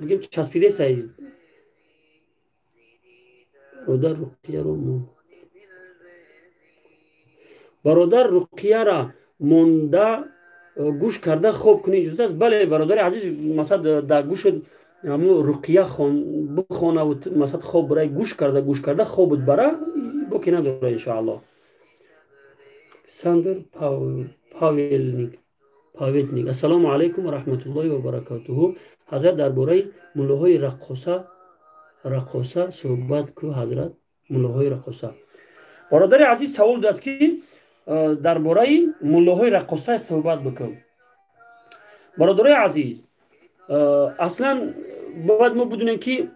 бигем часпида сай. Бародар Руқияро, бародар Руқияра монда гӯш карда хоб кунӣ иҷозат аст? Бале, бародари азиз, масалан дар гӯшат ҳамун руқия бихонаву масалан хоб барай, гӯш карда гӯш карда хобут бара, боке надора, иншоаллоҳ. Александр Павелник Паветник, ассалому алайкум ва раҳматуллоҳи ва баракатуҳу. Ҳазрат, дар бораи муллоҳои раққоса суҳбат ку. Ҳазрат, муллоҳои раққоса. Бародари азиз, савол будааст, ки дар бораи муллоҳои раққоса суҳбат бикун. Бародарои азиз, аслан бояд мо бидунем, ки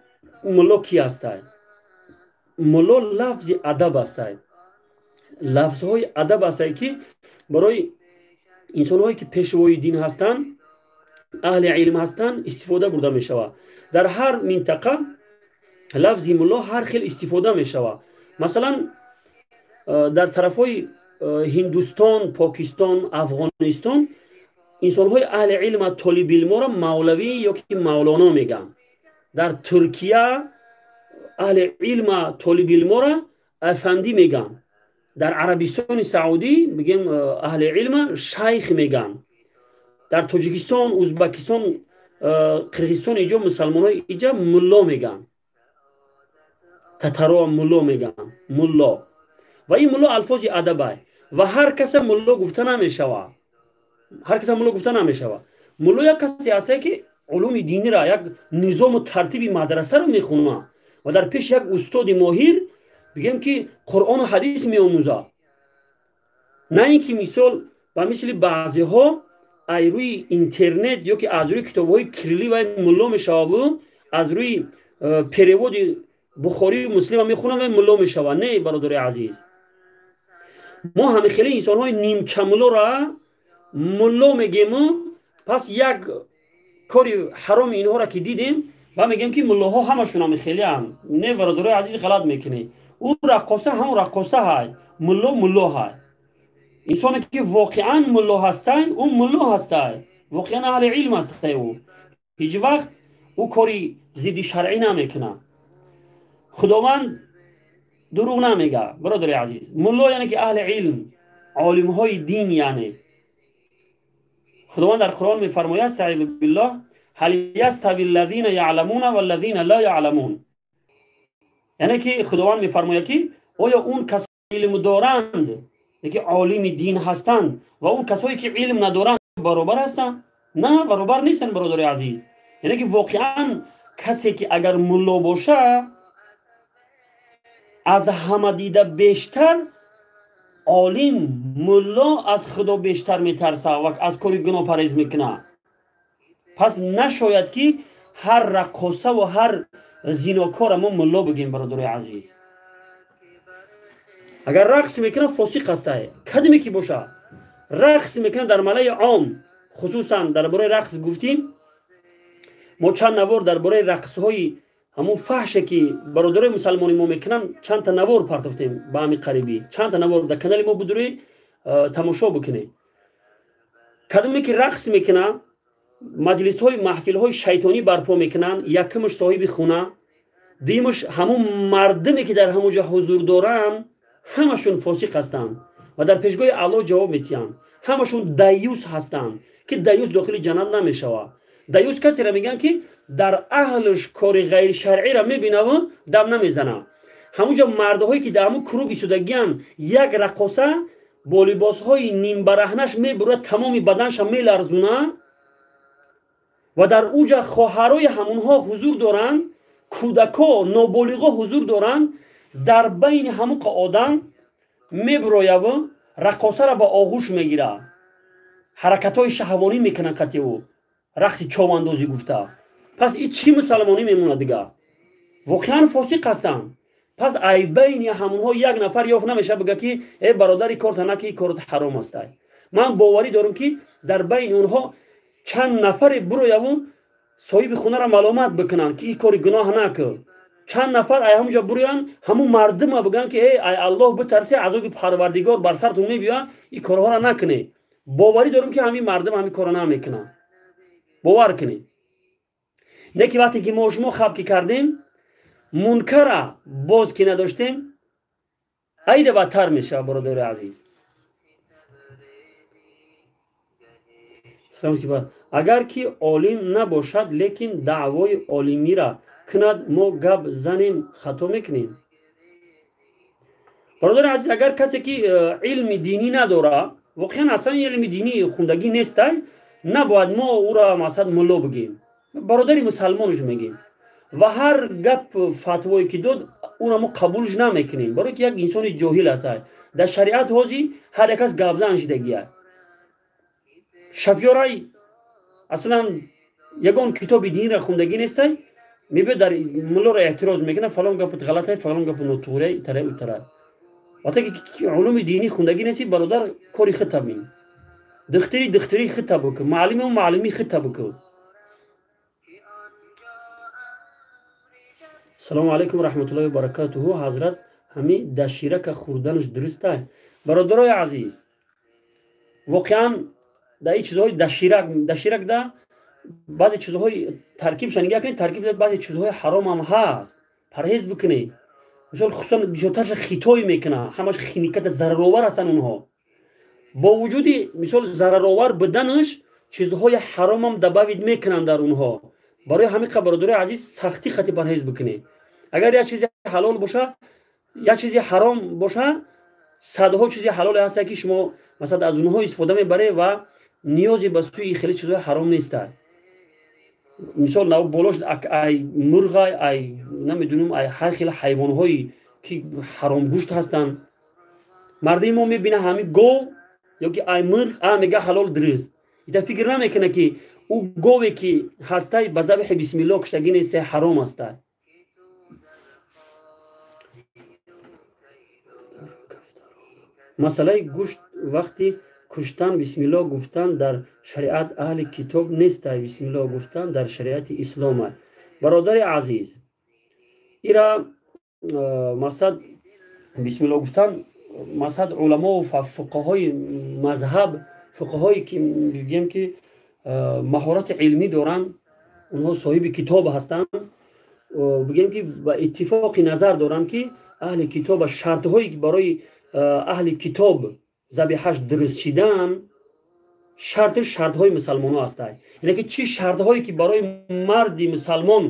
мулло ки ҳастай. Мулло лафзи адаб ҳастай, лафзҳои адаб ҳастай, ки барои инсонҳое ки пешвои дин ҳастанд, аҳли илм ҳастанд, истифода бурда мешавад. Дар ҳар минтақа лафзи мулло ҳар хел истифода мешавад. Масалан, дар тарафҳои Ҳиндустон, Покистон, Афғонистон инсонҳои аҳли илма, толибилморо мавлавӣ ё ки мавлоно мегӯянд. Дар Туркия аҳли илма, толибилморо афандӣ мегӯянд. Дар Арабистони Саудӣ бигем аҳли илма шайх мегӯянд. Дар Тоҷикистон, Узбакистон, Қирғизистон иҷо мусалмонҳои иҷа мулло мегӯянд. Татаро мулло мегӯянд, мулло. Ва ин мулло алфози адабай ва ҳар каса мулло гуфта намешавад, ҳар каса мулло гуфта намешавад. Мулло як касе ҳастае, ки улуми динира, як низому тартиби мадрасаро мехонад. ва дар пеши як устоди моҳир бигем ки Қуръону ҳадис меомӯзад. На ин ки мисол ба мисли баъзеҳо аз рӯи интернет ё ки аз рӯи китобҳои кирилӣ вай мулло мешававу аз рӯи переводи Бухорию Муслима мехонад, вай мулло мешавад. Не, бародари азиз, мо ҳами хеле инсонҳои нимчамуллора мулло мегему, пас як кори ҳароми инҳоро ки дидем ва мегем ки муллоҳо ҳамашон ҳами хелеанд. Не, бародарои азиз, ғалат мекунӣ. Ӯ раққоса ҳамон раққоса ҳай, мулло мулло ҳай. Инсоне ки воқеан мулло ҳастай, ӯ мулло ҳастай, воқеан аҳли илм ҳастай, ӯ ҳеҷ вақт ӯ кори зидди шаръӣ намекунад. Худованд дурӯғ намега, бародари азиз. Мулло яъне ки аҳли илм, олимҳои дин. Яъне худованд дар Қуръон мефармояд: астаизу биллоҳ, ҳал ястави аллазина яъламуна валлазина ла яъламун. Яъне ки худованд мефармояд ки оё он касое илм доранд, ки олими дин ҳастанд, ва он касое ки илм надоранд баробар ҳастанд? На, баробар нестанд, бародари азиз. Яъне ки воқеан касе ки агар мулло боша, аз ҳама дида бештар олим мулло аз худо бештар метарса ва аз кори гуноҳ парҳез мекунад. Пас нашояд ки ҳар раққосаву ҳар зинокора мо мулло бигем, бародарои азиз. Агар рақс мекунад, фосиқ ҳастай, кадиме ки боша рақс мекунад дар малаи ом. Хусусан дар бораи рақс гуфтим, мо чанд навор дар бораи рақсҳои ҳамун фаҳше ки бародарои мусалмони мо мекунанд, чандта навор партофтем. Ба ҳамин қарибӣ чандта навор дар канали мо будурӣ, тамошо бикунед. Кадоме ки рақс мекунад, маҷлисҳои маҳфилҳои шайтонӣ барпо мекунанд, якумш соҳиби хона, дуюмаш ҳамун мардуме ки дар ҳамон ҷо ҳузур доранд, ҳамашон фосиқ ҳастанд ва дар пешгоҳи Аллоҳ ҷавоб метиҳанд. Ҳамашон даюс ҳастанд, ки даюс дохили ҷаннат намешавад. Даюс касеро мегӯянд ки дар аҳлш кори ғайришаръиро мебинаву дам намезана. Ҳамунҷо мардҳое ки дар ҳамун круг истодагианд, як раққоса бо либосҳои нимбараҳнаш мебурад, тамоми баданша меларзуна, ва дар уҷа хоҳарои ҳамунҳо ҳузур доранд, кӯдако, ноболиғо ҳузур доранд. Дар байни ҳамуқа одам мебурояву раққосаро ба оғӯш мегирад, ҳаракатҳои шаҳвонӣ мекунанд қатъи ӯ, рақси човандозӣ гуфта. Пас и чӣ мусалмонӣ мемонад дига? Воқеан фосиқ ҳастанд. Пас ай байни ҳамонҳо як нафар ёфт намешавад бига ки э бародари, корта наки, корот ҳаром астай. Ман боварӣ дорам ки дар байни онҳо чанд нафаре бурояву соҳиби хонаро маломат бикунанд ки ин кори гуноҳ накун. Чанд нафар ай ҳамонҷо буроянд, ҳамун мардума бигӯянд ки э, ай Аллоҳ битарсе, азоби Парвардигор бар сартон мебиёяд, ин корҳоро накунед. Боварӣ дорам ки ҳамин мардум ҳамин корро намекунанд, бовар кунед. Не ки вақте ки мо шумо хаб ки кардем, мункара боз ки надоштем, айда бадтар мешавад, бародари азиз. Агар ки олим набошад, лекин даъвои олимира кунад, мо гап занем, хато мекунем? Бародари азиз, агар касе ки илми динӣ надора, воқеан аслан илми динӣ хундагӣ нестай, набояд мо ӯро масалан мулло бигем, бародари мусалмонш мегем ва ҳар гап фатвое ки дод, ӯро мо қабулш намекунем, барое ки як инсони ҷоҳил ҳастай. Дар шариат ҳозӣ ҳар як кас гапзан шидагия. Шафёрай аслан ягон китоби динро хундагӣ нестай, мебиёд дар муллоро эътироз мекунад: фалон гапат ғалатай, фалон гапат нотуғрия, итарай, утарай. Вақте ки улуми динӣ хундагӣ нести, бародар, кори худта бин, духтари духтари худта бикун, муаллиму муаллими худта бикун. Салому алайкум раҳматуллоҳи ва баракатуҳу. Ҳазрат, ҳами даширака хӯрданаш дурустай? Бародарои азиз, воқеан дар ин чизҳои даширак, даширак да баъзе чизҳои таркибша нигаҳ кунед, таркиб баъзе чизҳои ҳаромам ҳаст, парҳез бикунед. Мисол, хусусан бисёртарша хитой мекунад, ҳамаш химиката зараровар ҳастанд онҳо. Бо вуҷуди мисол зараровар буданаш, чизҳои ҳаромам добавить мекунанд дар онҳо. Барои ҳамин қа, бародарои азиз, сахтӣ хати парҳез бикунед. Агар як чизи ҳалол боша, як чизи ҳаром боша, садҳо чизи ҳалоле ҳаста ки шумо масалан аз онҳо истифода мебаред ва ниёзе ба сӯи хеле чизҳои ҳаром неста. Мисол болош ай мурғай, ай намедунам, ай ҳар хел ҳайвонҳое ки ҳаромгӯшт ҳастанд. Мардуми мо мебина ҳами гов ё ки ай мурғ, а мега ҳалол дуруст. Ита фикр намекуна ки ӯ гове ки ҳастай ба забҳи бисмиллоҳ куштагӣ нестай, ҳаром ҳастай. Масъалаи гӯшт вақти куштан бисмиллоҳ гуфтан дар шариат аҳли китоб нестай, бисмиллоҳ гуфтан дар шариати исломай. Бародари азиз, ира мақсад бисмиллоҳ гуфтан мақсад уламо ва фуқаҳои мазҳаб, фуқаҳое ки мегӯем ки маҳорати илмӣ доранд, онҳо соҳиби китоб ҳастанд, бигӯем ки ба иттифоқи назар доранд ки аҳли китоба шартҳое ки барои аҳли китоб забиҳаш дуруст шидан шарти шартҳои мусалмонҳо ҳастанд. Яъне ки чӣ шартҳое ки барои марди мусалмон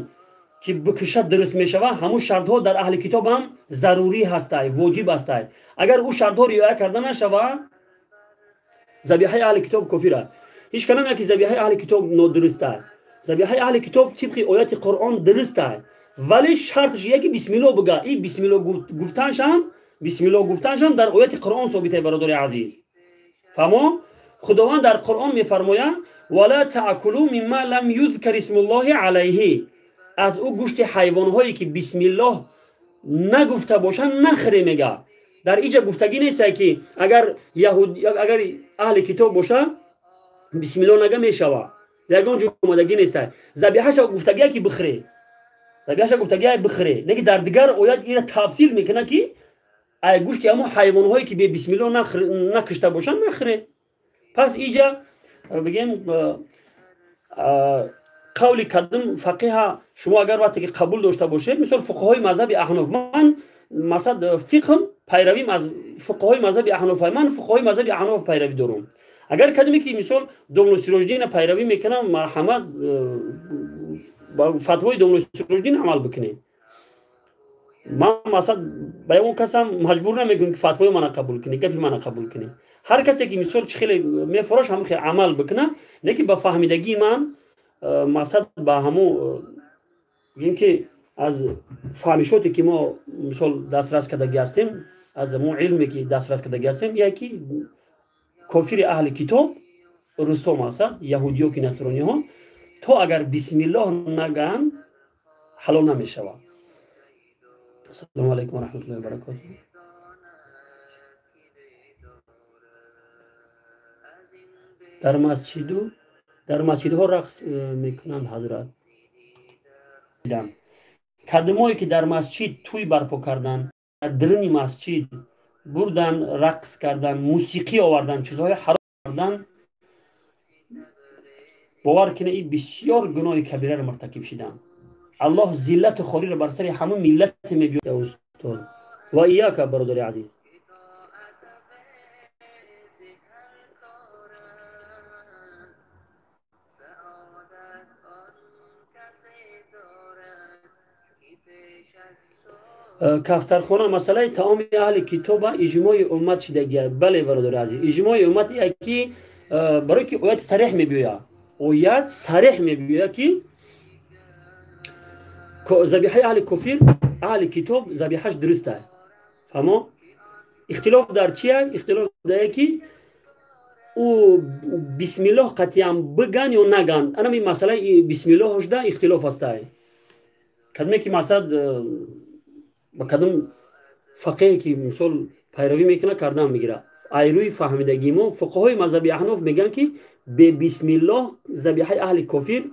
ки бикушад дуруст мешавад, ҳамун шартҳо дар аҳли китоб ҳам зарурӣ ҳастанд, воҷиб ҳастанд. Агар ӯ шартҳо риоя карда нашавад, забиҳаи аҳли китоб кофир аст. Ҳеҷ кас намегӯяд ки забиҳаи аҳли китоб нодуруст аст. Забиҳаи аҳли китоб тибқи ояти Қуръон дуруст аст, вале шарташ яке бисмиллоҳ бигӯ. Ин бисмиллоҳ гуфтаншам дар ояти Қуръон собит аст, бародари азиз. Фаҳмо? Худованд дар Қуръон мефармояд: вала таъкулу мимма лам юзкар исмуллоҳи алайҳи. Аз ӯ гӯшти ҳайвонҳое ки бисмиллоҳ нагуфта бошанд нахӯре мега. Дар иҷа гуфтагӣ нест ки агар яҳуд, агар аҳли китоб боша бисмиллоҳ нага мешава. Ягон ҷо омадагӣ нест. Забиҳаша гуфтагия ки бихӯре. Забиҳаша гуфтагия бихӯре. Не ки дар дигар оят ира тафсил мекунад ки ай гӯшти ҳамон ҳайвонҳое ки бе бисмиллоҳ накушта бошанд нахӯре. Пас иҷа бигем қавли кадом фақиҳа шумо агар вақте ки қабул дошта бошед, мисол фуқаҳои мазҳаби аҳноф, ман масалан фиқҳм пайравим аз фуқаҳои мазҳаби аҳноф, ман фуқаҳои мазҳаби аҳноф пайравӣ дорам. Агар кадоме ки мисол домло Сироҷиддина пайравӣ мекунам, марҳамат ба фатвои домло Сироҷиддин амал бикунед. Ман масалан ба ягон касам маҷбур намекунам ки фатвои мана қабул кунед, гапи мана қабул кунед. Ҳар касе ки мисол чӣ хеле мефорош ҳамон хел амал бикунад, не ки ба фаҳмидагии ман масалан ба ҳамон бигем ки аз фаҳмишоте ки мо мисол дастрас кардагӣ ҳастем, аз ҳамон илме ки дастрас кардагӣ ҳастем, яке кофири аҳли китоб русо масалан яҳудиё ки насрониҳо то агар бисмиллоҳ нагӯянд ҳалол намешавад. Ассалому алайкум ва раҳматуллоҳи ва баракотуҳ. Дар масҷидҳо рақс мекунанд ҳазрат. Кадомое ки дар масҷид тӯй барпо карданд, дар даруни масҷид бурдан, рақс кардан, мусиқӣ овардан, чизҳои ҳаром кардан, бовар кунед ин бисёр гуноҳи кабираро муртакиб шиданд. Аллоҳ зиллату хориро бар сари ҳамон миллате мебиёрад устод. Ва ияка бародари азиз. Кафтархона масъалаи таоми аҳли китоба иҷмои уммат шидагия. Бале бародари азиз, иҷмои уммат яки барои ки оят сареҳ мебиёяд, оят сареҳ мебиёяд ки забиҳаи аҳли кофир, аҳли китоб забиҳаш дуруст аст. Фаҳмо? Ихтилоф дар чия? Ихтилоф дар ки ӯ бисмиллоҳ қатъиян биган ё наган. Анам ин масъалаи бисмиллоҳшда ихтилоф ҳастай. Кадоме ки масалан ба кадом фақеҳе ки мисол пайравӣ мекунад кардан мегирад. Айрӯи фаҳмидагии мо фуқаҳои мазҳаби аҳноф мегӯянд ки бе бисмиллоҳ забиҳаи аҳли кофир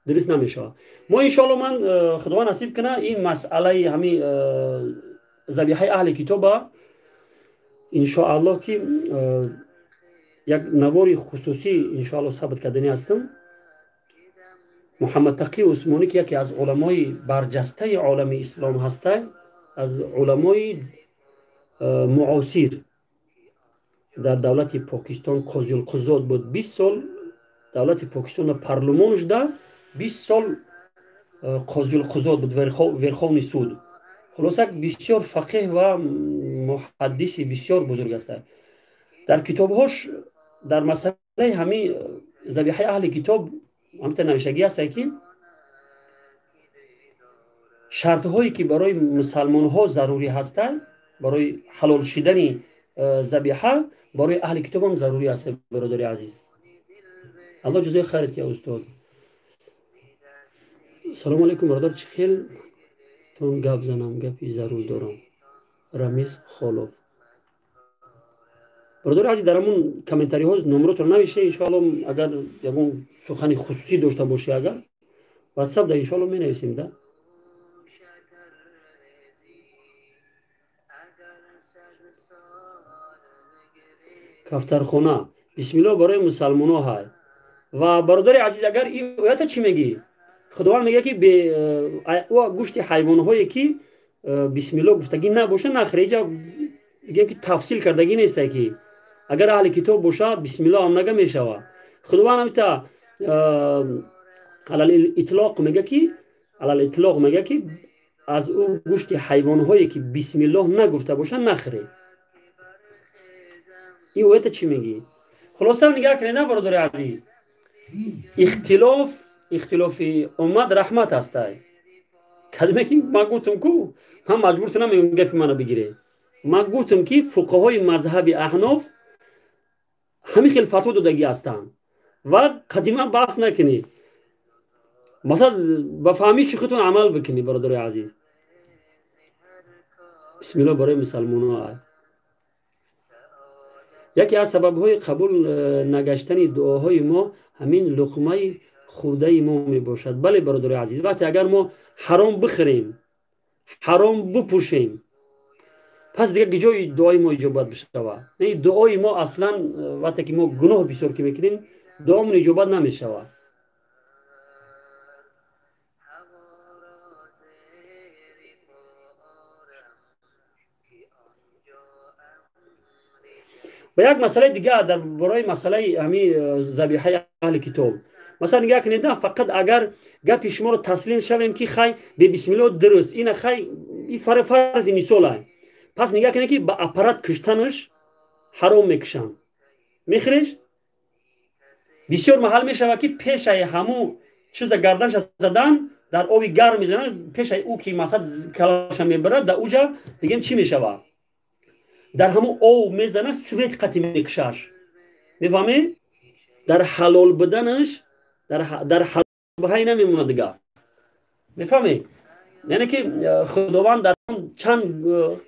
дуруст намешавад. Мо иншоалло ман худованд насиб кунад ин масъалаи ҳамин забиҳаи аҳли китоба иншоаллоҳ ки як навори хусусӣ иншоаллоҳ сабт кардани ҳастам. Муҳаммад Тақӣ Усмонӣ ки яке аз уламои барҷастаи олами ислом ҳастай, аз уламои муосир дар давлати Покистон қозиулқузот буд. 20 сол давлати Покистон парлумон шуда, 20 сол қозиулқузот буд, верховный суд. Хулоса бисёр фақеҳ ва муҳаддиси бисёр бузург аст. Дар китобҳош дар масъалаи ҳамин забиҳаи аҳли китоб Ҳамта навиштагӣ ҳаста, ки шартҳое, ки барои мусалмонҳо зарурӣ ҳастанд барои ҳалол шидани забиҳа, барои аҳли китобам зарурӣ аст. Бародари азиз, Аллоҳ ҷазои хайр тия, устод. Салому алайкум, бародар, чӣ хел тон гап занам? Гапи зарур дорам. Рамиз Холов. Бародари азиз, дар ҳамун комментариҳо номротро навише, иншоалло. Агар ягон сухани хусусӣ дошта бошӣ, агар ватсап да, иншоалло, менависем да. Кафтархона, бисмилло барои мусалмоно ҳай. Ва, бародари азиз, агар и оята чӣ мегӣ? Худованд мегӯяд, ки ӯ гӯшти ҳайвонҳое, ки бисмилло гуфтагӣ набоша, нахӯре. Иҷа бигем, ки тафсил кардагӣ неста, ки агар аҳли китоб боша, бисмилло ҳам нага мешава. Худованд ҳамита алалитлоқ мега, ки алалитлоқ мега, ки аз ӯ гӯшти ҳайвонҳое, ки бисмиллоҳ нагуфта боша, нахӯре. Ин оята чӣ мегӣ? Хулоса, нигаҳ кунед, на, бародари азиз, ихтилоф, ихтилофи уммат раҳмат ҳастай. Калиме, ки ман гуфтам ку, ман маҷбурту намегӯм гапи мана бигире. Ман гуфтам, ки фуқаҳои мазҳаби аҳноф ҳамин хел фатво додагӣ ҳастанд ва қадима баҳс накунед. Масалан, ба фаҳмиши худтон амал бикунед, бародари азиз. Бисмилло барои мусалмоно. Яке аз сабабҳои қабул нагаштани дуоҳои мо ҳамин луқмаи хӯрдаи мо мебошад. Бале, бародари азиз, вақте агар мо ҳаром бихӯрем, ҳаром бупӯшем, пас дигар ҷои дуои мо иҷобат бишавад? Дуои мо аслан, вақте ки мо гуноҳ бисёр ки мекунем, дуомон иҷобат намешавад. Ва як масъалаи дигар дар бораи масъалаи ҳами забиҳаи аҳли китоб. Масалан, нигаҳ кунед, фақат агар гапи шуморо таслим шавем, ки хай, бебисмилло дуруст ина, хай, и фарзи мисола, пас нигаҳ кунед, ки ба аппарат куштанаш ҳаром мекушанд, мехӯреш? Бисёр маҳал мешавад, ки пешаи ҳамун чиза гарданша задан, дар оби гарм мезананд пешаи ӯ, ки масалан калаша мебарад, дар уҷа бигем, чӣ мешавад, дар ҳамун ов мезана, свет қати мекушаш, мефаҳмед? Дар ҳалол буданаш дар ҳай намемонад дигар, мефаҳмед? Яъне ки Худованд дар чанд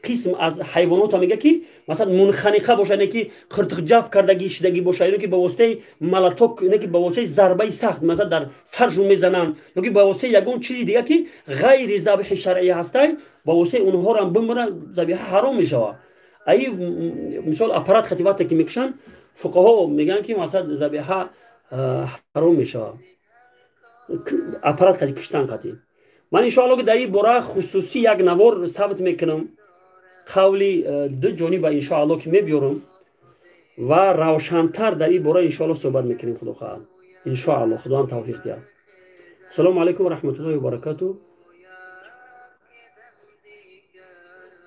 қисм аз ҳайвонота мега, ки масалан мунханиқа боша, яъне ки қиртиқҷаф кардагӣ шидагӣ боша, ё ки ба воситаи малаток, яъне ки ба воситаи зарбаи сахт, масалан, дар саршон мезананд, ё ки ба воситаи ягон чизи дига, ки ғайри забҳи шаръӣ ҳастай, ба воситаи онҳоро бимира, забиҳа ҳаром мешавад. Аи мисол аппарат хати вақте ки мекушанд, фуқаҳо мегӯянд, ки масалан забиҳа ҳаром мешавад аппарат қати куштан қати. Ман иншоалло, ки дар ин бора хусусӣ як навор сабт мекунам, қавли ду ҷониба иншоалло, ки мебиёрам ва равшантар дар ин бора иншоалло суҳбат мекунем, худо хоҳад, иншоалло, Худованд тавфиқ диҳад. Ассалому алайкум ва раҳматуллоҳи ва баракату.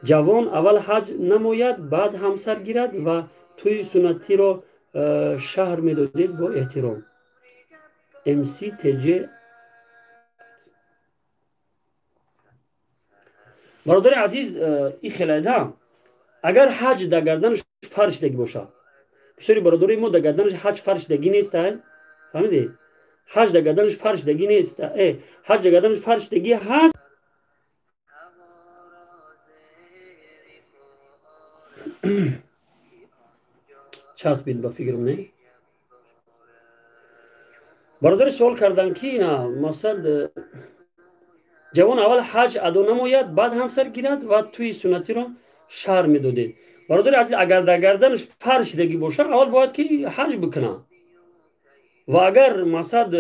Ҷавон аввал ҳаҷ намояд, баъд ҳамсар гирад ва тӯи суннатиро шаҳр медодед? Бо эҳтиром, МС ТЖ. Бародари азиз, и хелайда, агар ҳаҷ дар гарданаш фарз шидагӣ бошад, бисёри бародарои мо дар гарданаш ҳаҷ фарз шидагӣ неста, фаҳмидед? Ҳаҷ дар гарданаш фарз шидагӣ неста, ҳаҷ дар гарданаш фарз шидагӣ ҳаст. Часпид ба фикрам, не? Бародари суол карданд, ки на, масалан, ҷавон аввал ҳаҷ адо намояд, баъд ҳамсар гирад ва тӯи суннатиро шаҳр медодед? Бародари азиз, агар дар гарданаш фарз шидагӣ бошад, аввал бояд ки ҳаҷ бикунад. Ва агар, масалан,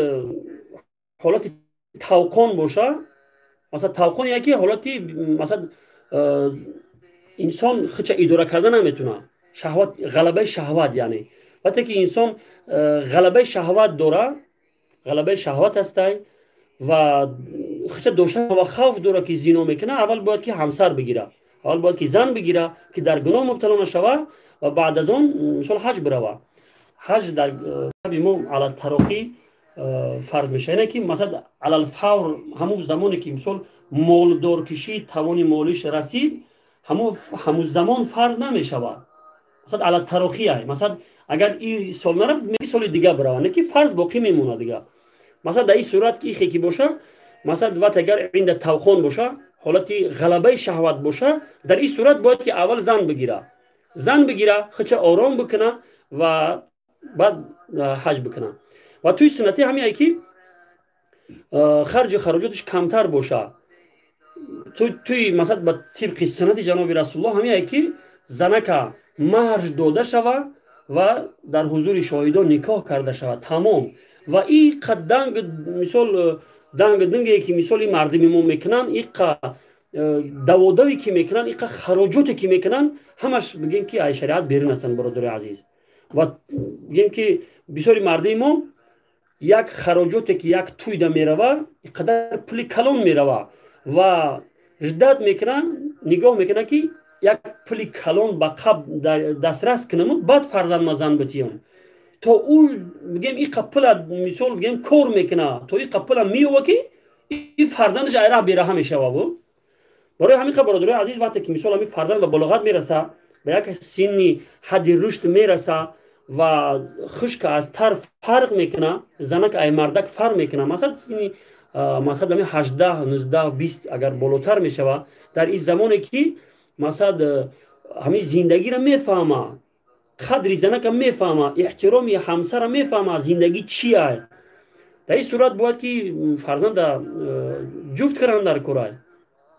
ҳолати тавқон боша, масалан, тавқон яке ҳолати, масалан, инсон худша идора карда наметавонад, шаҳват, ғалабаи шаҳват, яъне вақте ки инсон ғалабаи шаҳват дора, ғалабаи шаҳват ҳастай ва худша дошта ва хавф дора, ки зино мекунад, аввал бояд ки ҳамсар бигира, аввал бояд ки зан бигира, ки дар гуноҳ мубтало нашава ва баъд аз он, мисол, ҳаҷ бирава. Ҳаҷ дар мо ала тароқӣ фарз мешавад. Яъне ки масалан алалфавр ҳамун замоне ки мисол молдоркишӣ тавони молиш расид, ҳамун замон фарз намешавад. Масалан ала тарохия, масалан агар ин сол нарафт, соли дига бирава, не ки фарз боқӣ мемонад дига. Масалан дар ин сурат ки ихе ки боша, масалан вақт агар инда тавхон боша, ҳолати ғалабаи шаҳват боша, дар ин сурат бояд ки аввал зан бигира, зан бигира, худша ором бикуна ва баъд ҳаҷ бикуна. Ва туи суннатӣ ҳамиае ки харҷу хароҷоташ камтар боша. Туи масалан ба тибқи суннати ҷаноби Расулуллоҳ ҳамиае ки занака маҳрш дода шава ва дар ҳузури шоҳидон никоҳ карда шавад, тамом. Ва иқа данг, мисол данг динге ки мисол ин мардуми мо мекунанд, иқа даводаве ки мекунанд, иқа хароҷоте ки мекунанд, ҳамаш бигем ки аз шариат берун ҳастанд, бародари азиз. Ва бигем ки бисёри мардуми мо як хароҷоте ки як туйда мерава, иқадар пули калон мерава ва ждат мекунанд, нигоҳ мекунанд ки як пули калон ба қаб дастрас кунаму баъд фарзандма зан битиём. То ӯ бигем иқа пула мисол бигем кор мекуна, то иқа пула меёва ки и фарзандаш айраҳ бераҳа мешававу. Барои ҳамин қа бародарои азиз, вақте ки мисол ҳамин фарзанд ба болоғат мераса, ба як синни ҳадди рушд мераса ва хушка аз тар фарқ мекуна, занак ай мардак фарқ мекуна, масалан синни масалан ҳамин 18, 19, 20 агар болотар мешава, дар ин замоне ки масалан ҳамин зиндагиро мефаҳма, қадри занака мефаҳма, эҳтироми ҳамсара мефаҳма, зиндагӣ чия. Дар ин сурат бояд ки фарзанда ҷуфт кардан дар курай,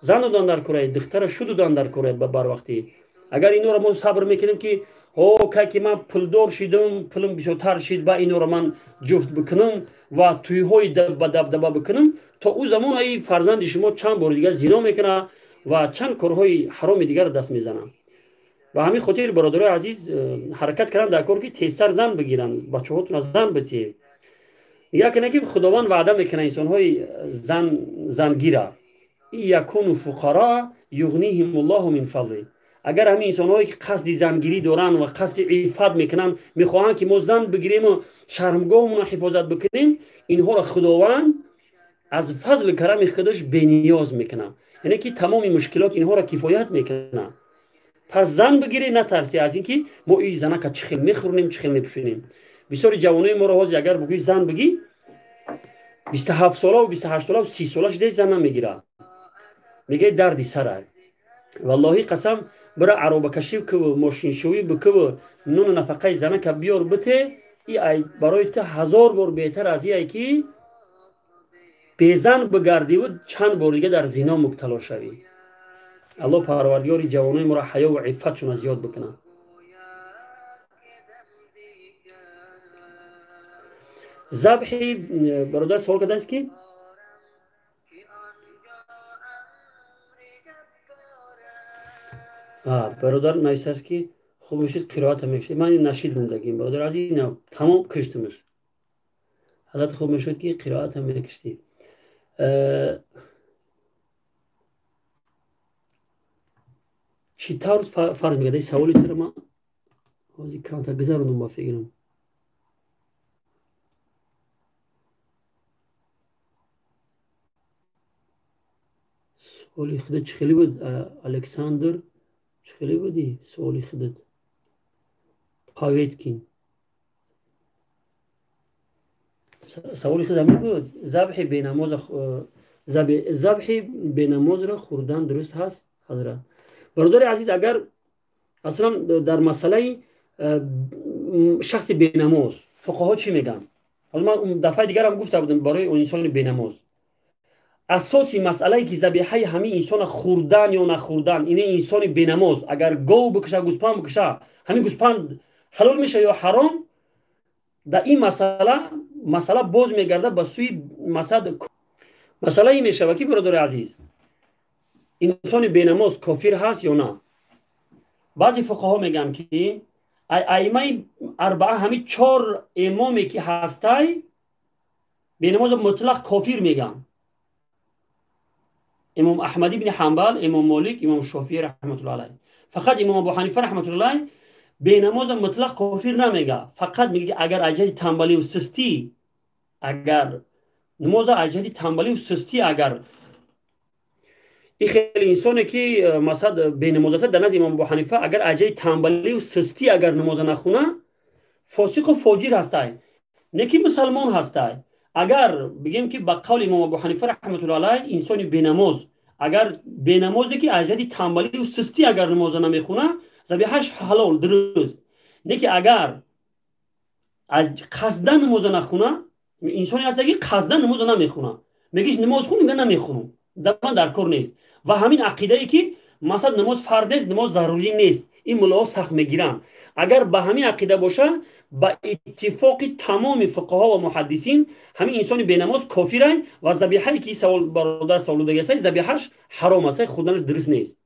зан додан дар курай, духтара шу додан дар курай ба барвақтӣ. Агар инора мо сабр мекунем ки о кай ки ман пулдор шидам, пулам бисёртар шид, ба инора ман ҷуфт бикунам ва тӯйҳои ба дабдаба бикунам, то ӯ замон ай фарзанди шумо чанд бори дигар зино мекунад ва чанд корҳои ҳароми дигар даст мезанад. Ба ҳамин хотир бародарои азиз, ҳаракат кардан дар кор ки тезтар зан бигиранд, бачаҳотонро зан битиед. Нигоҳ кунед ки Худованд ваъда мекунад инсонҳои зангира, якуну фуқаро юғниҳимуллоҳу мин фазли. Агар ҳамин инсонҳое ки қасди зангирӣ доранд ва қасди иффат мекунанд, мехоҳанд ки мо зан бигирему шармгоҳмонро ҳифозат бикунем, инҳоро Худованд аз фазли карами худаш бениёз мекунад. Яъне ки тамоми мушкилот инҳоро кифоят мекунад. Пас зан бигирӣ, натарсӣ аз ин ки мо ин занака чӣ хел мехӯрнем, чӣ хел мепӯшонем. Бисёри ҷавонои моро ҳозир агар бигӯӣ зан бигӣ, 27 солаву 28 солаву 30 сола шуда зан намегирад, мегӯяд дарди сара. Валлоҳи қасам, бира аробакашӣ куву, мошиншӯӣ бикуву, нуну нафақаи занака биёр бите, и ай барои ту 1000 бор беҳтар аз ие ки безан бигардиву чанд бор дига дар зино мубтало шавӣ. Аллоҳ парвардигори ҷавонои моро ҳаёву иффатшона зиёд бикунад. Забҳи бародар савол кардааст ки бародар нависааст ки хуб мешид қироата мекушед. Ман нашид мондагим бародар азиз, тамом куштимаш. Ҳазрат хуб мешуд ки қироата мекуштӣ. Чӣ тавр фарз мегардад? Саволи туро ман ҳозир камтар гузарондум ба фикрам. Суоли худат чӣ хеле буд, Александр? Чӣ хеле будӣ суоли худат? Поветкин. Саволи худ ҳамин буд. Забҳи бенамоз, забҳи бенамозро хӯрдан дуруст ҳаст, ҳазрат? Бародари азиз, агар аслан дар масъалаи шахси бенамоз фуқаҳо чӣ мегӯянд? Ҳоло ман дафъаи дигарам гуфта будам барои он инсони бенамоз. Асоси масъалае ки забиҳаи ҳамин инсона хӯрдан ё нахӯрдан, ин инсони бенамоз агар гов бикуша, гӯспанд бикуша, ҳамин гӯспанд ҳалол меша ё ҳаром, дар ин масъала боз мегардад ба сӯи масъала ин мешавад ки бародари азиз, инсони бенамоз кофир ҳаст ё на? Баъзе фуқаҳо мегӯянд ки аимаи арбаа, ҳамин 4 имоме ки ҳастай, бенамозро мутлақ кофир мегӯянд. Имом Аҳмад ибни Ҳанбал, имом Молик, имом Шофиӣ раҳматуллоҳи алайҳ. Фақат имом Абу Ҳанифа раҳматуллоҳи алайҳ бенамозро мутлақ кофир намега, фақат мега ки агар аз ҷиҳати танбалию сустӣ Агар намоза аз ҷиҳати танбалию сустӣ, агар ин хеле инсоне ки масалан бенамоз аст, дар назди имом Абу Ҳанифа агар аз ҷиҳати танбалию сустӣ агар намоза нахуна, фосиқу фоҷир ҳастай, не ки мусалмон ҳастай. Агар бигем ки ба қавли имом Абу Ҳанифа раҳматуллоҳи алайҳ, инсони бенамоз, агар бенамозе ки аз ҷиҳати танбалию сустӣ агар намоза намехуна, забиҳаш ҳалол, дуруст. Не ки агар аз қасдан намоза нахуна, инсоне ҳаст ки қасдан намоза намехуна, мегиш намоз хун, мега намехунам, ман дар кор нест. Ва ҳамин ақидае ки масалан намоз фарз нест, намоз зарурӣ нест, ин муллоҳо сахт мегиранд. Агар ба ҳамин ақида боша, ба иттифоқи тамоми фуқаҳо ва муҳаддисин ҳамин инсони бенамоз кофирай ва забиҳае ки савол бародар савол додаги аст, забиҳаш ҳаром аст, хӯрданаш дуруст нест.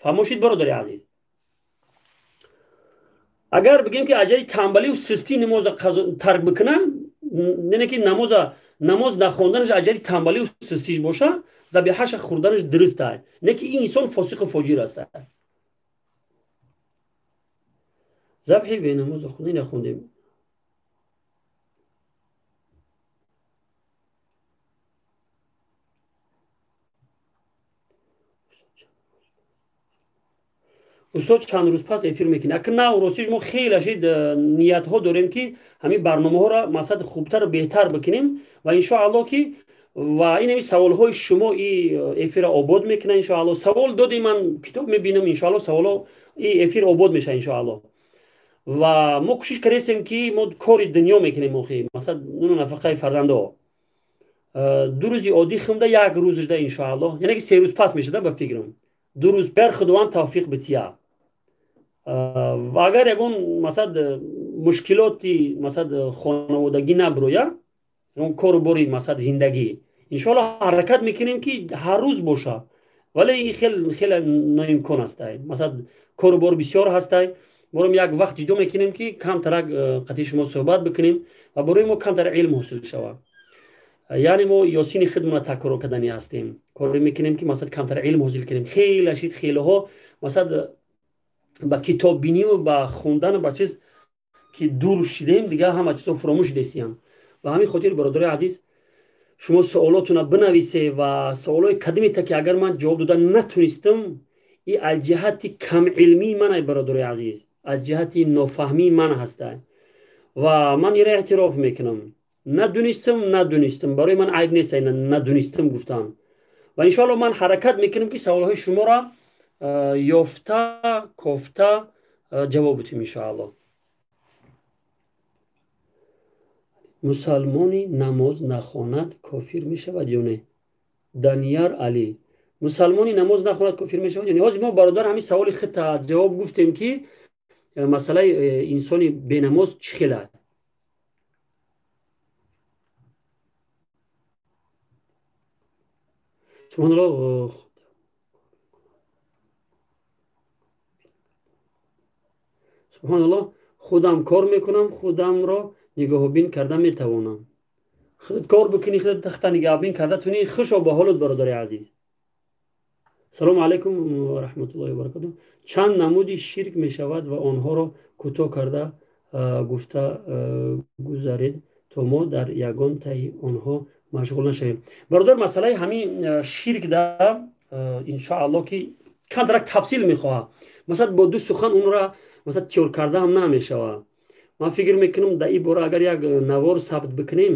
Фаҳмошид бародари азиз? Агар бигем ки аз ҷиҳати танбалию сустӣ намоза тарк бикуна, яъне ки намоз нахонданаш аз ҷиҳати танбалию сустиш боша, забиҳаша хӯрданаш дуруст аст, не ки ин инсон фосиқу фоҷир аст. Забҳи бенамоза хунӣ нахондем. Устод чанд рӯз пас эфир мекунед? Акн на, ростиш мо хеле шид ниятҳо дорем ки ҳамин барномаҳоро масалан хубтару беҳтар бикунем ва иншоаллоҳ ки ва ин ҳамин саволҳои шумо и эфирро обод мекунад иншоаллоҳ. Савол додем, ман китоб мебинам, иншоаллоҳ саволҳо и эфир обод мешавад иншоаллоҳ. Ва мо кӯшиш кардем ки мо кори дунё мекунем, охи масалан нуну нафақаи фарзандо. 2 рӯзи оддӣ хумда як рӯзашда иншоаллоҳ, яъне ки 3 рӯз пас мешуда ба фикрам. 2 рӯз гар Худованд тавфиқ бития. Ва агар ягон масалан мушкилоти масалан хонаводагӣ наброя, ягон кору бори масалан зиндагӣ, иншоаллоҳ ҳаракат мекунем ки ҳар рӯз боша, вале ин хеле ноимкон ҳастай. Масалан кору бор бисёр ҳастай, борам як вақт ҷудо мекунем ки камтарак қатъи шумо суҳбат бикунем ва барои мо камтар илм ҳосил шавад. Яъне мо ёсини хидмона такрор кардани ҳастем, коре мекунем ки масалан камтар илм ҳосил кунем. Хеле шид хелеҳо масалан ба китоббиниву ба хондану ба чиз ки дур шидем, дигар ҳама чизо фуромӯш шидесиян. Ба ҳамин хотир бародарои азиз, шумо суолотуна бинависе ва суолои кадимета ки агар ман ҷавоб дода натунистам, и аз ҷиҳати камилмии ман, ай бародарои азиз, аз ҷиҳати нофаҳмии ман ҳастай ва ман ира эътироф мекунам. Надунистам, барои ман айб нест надунистам гуфтан. Ва иншоаллоҳ ман ҳаракат мекунам ки саволҳои шуморо ёфта кофта ҷавоб битем иншоаллоҳ. Мусалмони намоз нахонад кофир мешавад ё не? Данияр Алӣ, мусалмони намоз нахонад кофир мешавад ё не? Ҳозир мо бародар ҳамин саволи худта ҷавоб гуфтем ки масъалаи инсони бенамоз чӣ хел аст. Субҳаналлоҳ, субҳаналлоҳ, худам кор мекунам, худамро нигоҳубин карда метавонам. Худат кор бикунӣ, худат тахта нигаҳбин карда туни, хушо ба ҳолат бародари азиз. Салому алайкум ва раҳматуллоҳи ва баракатуҳ. Чанд намуди ширк мешавад ва онҳоро кӯтоҳ карда гуфта гузаред то мо дар ягон таи онҳо машғул нашавем. Бародар, масъалаи ҳамин ширк да иншоаллоҳ ки камтарак тафсил мехоҳад. Масалан бо 2 сухан онро масалан тиёр карда ҳам намешавад. Ман фикр мекунам дар ин бора агар як навор сабт бикунем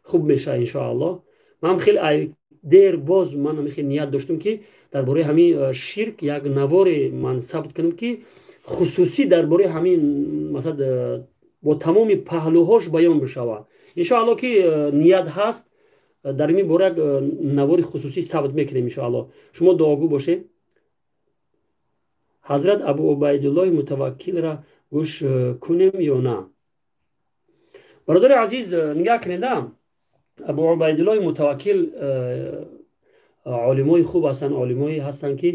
хуб мешавад иншоаллоҳ. Ман хеле дер боз ман хеле ният доштам ки дар бораи ҳамин ширк як наворе ман сабт кунам ки хусусӣ дар бораи ҳамин масалан бо тамоми паҳлӯҳош баён бишавад. Иншоаллоҳ ки ният ҳаст, дар ин бора як навори хусусӣ сабт мекунем иншоаллоҳ. Шумо дуогӯ бошед. Ҳазрат Абу Убайдуллоҳи Мутаваккилра гӯш кунем ё на? Бародари азиз, нигаҳ кунед, Абу Убайдуллоҳи Мутаваккил олимои хуб ҳастанд, олимое ҳастанд ки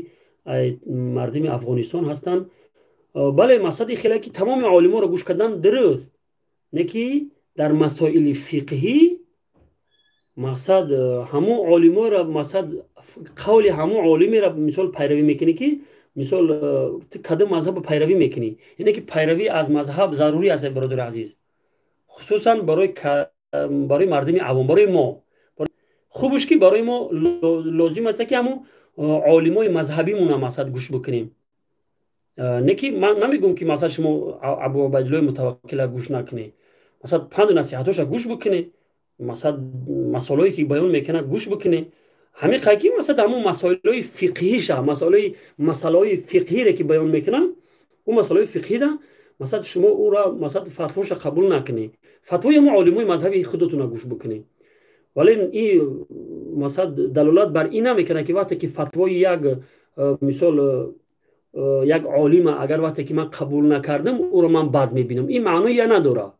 мардими Афғонистон ҳастанд. Бале, мақсади хеле ки тамоми олиморо гӯш кардан дуруст, не ки дар масоили фиқҳӣ мақсад ҳамон олиморо, мақсад қавли ҳамон олимеро мисол пайравӣ мекунӣ ки мисол ту кадом мазҳабро пайравӣ мекунӣ, яъне ки пайравӣ аз мазҳаб зарурӣ аст бародари азиз, хусусан барои барои мардуми авом, барои мо. Хубш ки барои мо лозим аст ки ҳамун олимои мазҳабимона масалан гӯш бикунем. Не ки ман намегӯм ки масалан шумо Абу Убайдуллои Мутаваккила гӯш накунед, масалан панду насиҳатҳоша гӯш бикунед, масалан масъалаҳое ки баён мекунад гӯш бикунед. Ҳамин қай ки масалан ҳамун масоилҳои фиқҳиша, масъалаҳои фиқҳире ки баён мекунад, ӯ масъалаҳои фиқҳида масалан шумо ӯра масалан фатвоша қабул накунед, фатвои ҳамун олимои мазҳаби худатона гӯш бикунед. Вале ин масалан далолат бар ин намекунад ки вақте ки фатвои як мисол як олима агар вақте ки ман қабул накардам, ӯро ман бад мебинам, ин маъное надорад.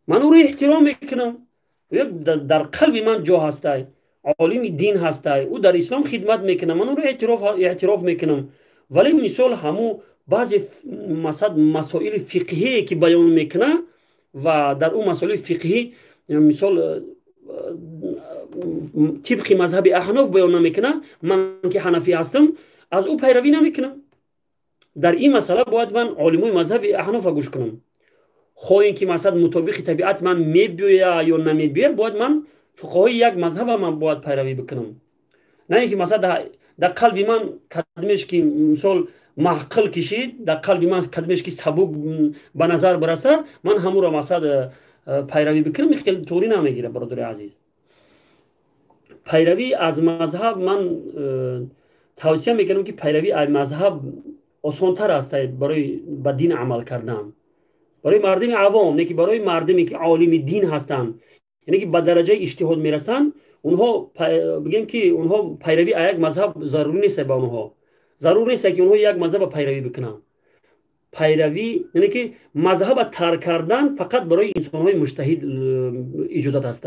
Ман ӯро эҳтиром мекунам, дар қалби ман ҷо ҳастай, олими дин ҳастай, ӯ дар ислом хидмат мекунад, ман ӯро эътироф мекунам. Вале мисол ҳамун баъзе масалан масоили фиқҳие ки баён мекунад ва дар ӯ масоили фиқҳӣ мисол тибқи мазҳаби аҳноф баён намекунад, ман ки ҳанафӣ ҳастам аз ӯ пайравӣ намекунам. Дар ин масъала бояд ман олимои мазҳаби аҳнофа гӯш кунам. Хоҳ ин ки масалан мутобиқи табиат ман мебиёя ё намебиёя, бояд ман фуқаҳои як мазҳаба ман бояд пайравӣ бикунам. На ин ки масалан дар қалби ман кадмеш ки мисол маҳқил кишид, дар қалби ман кадмеш ки сабук ба назар бираса, ман ҳамуро масалан пайравӣ бикунам. Ин хеле туғрӣ намегирад, бародари азиз. Пайравӣ аз мазҳаб ман тавсия мекунам ки пайравӣ аз мазҳаб осонтар аст барои ба дин амал кардан, барои мардуми авом, не ки барои мардуме ки олими дин ҳастанд, яъне ки ба дараҷаи иҷтиҳод мерасанд, онҳо бигем ки онҳо пайравӣ аз як мазҳаб зарур нест ба онҳо. Зарур нест ки онҳо як мазҳаба пайравӣ бикунанд. Пайравӣ яъне ки мазҳаба тарк кардан фақат барои инсонҳои муҷтаҳид иҷозат ҳаст.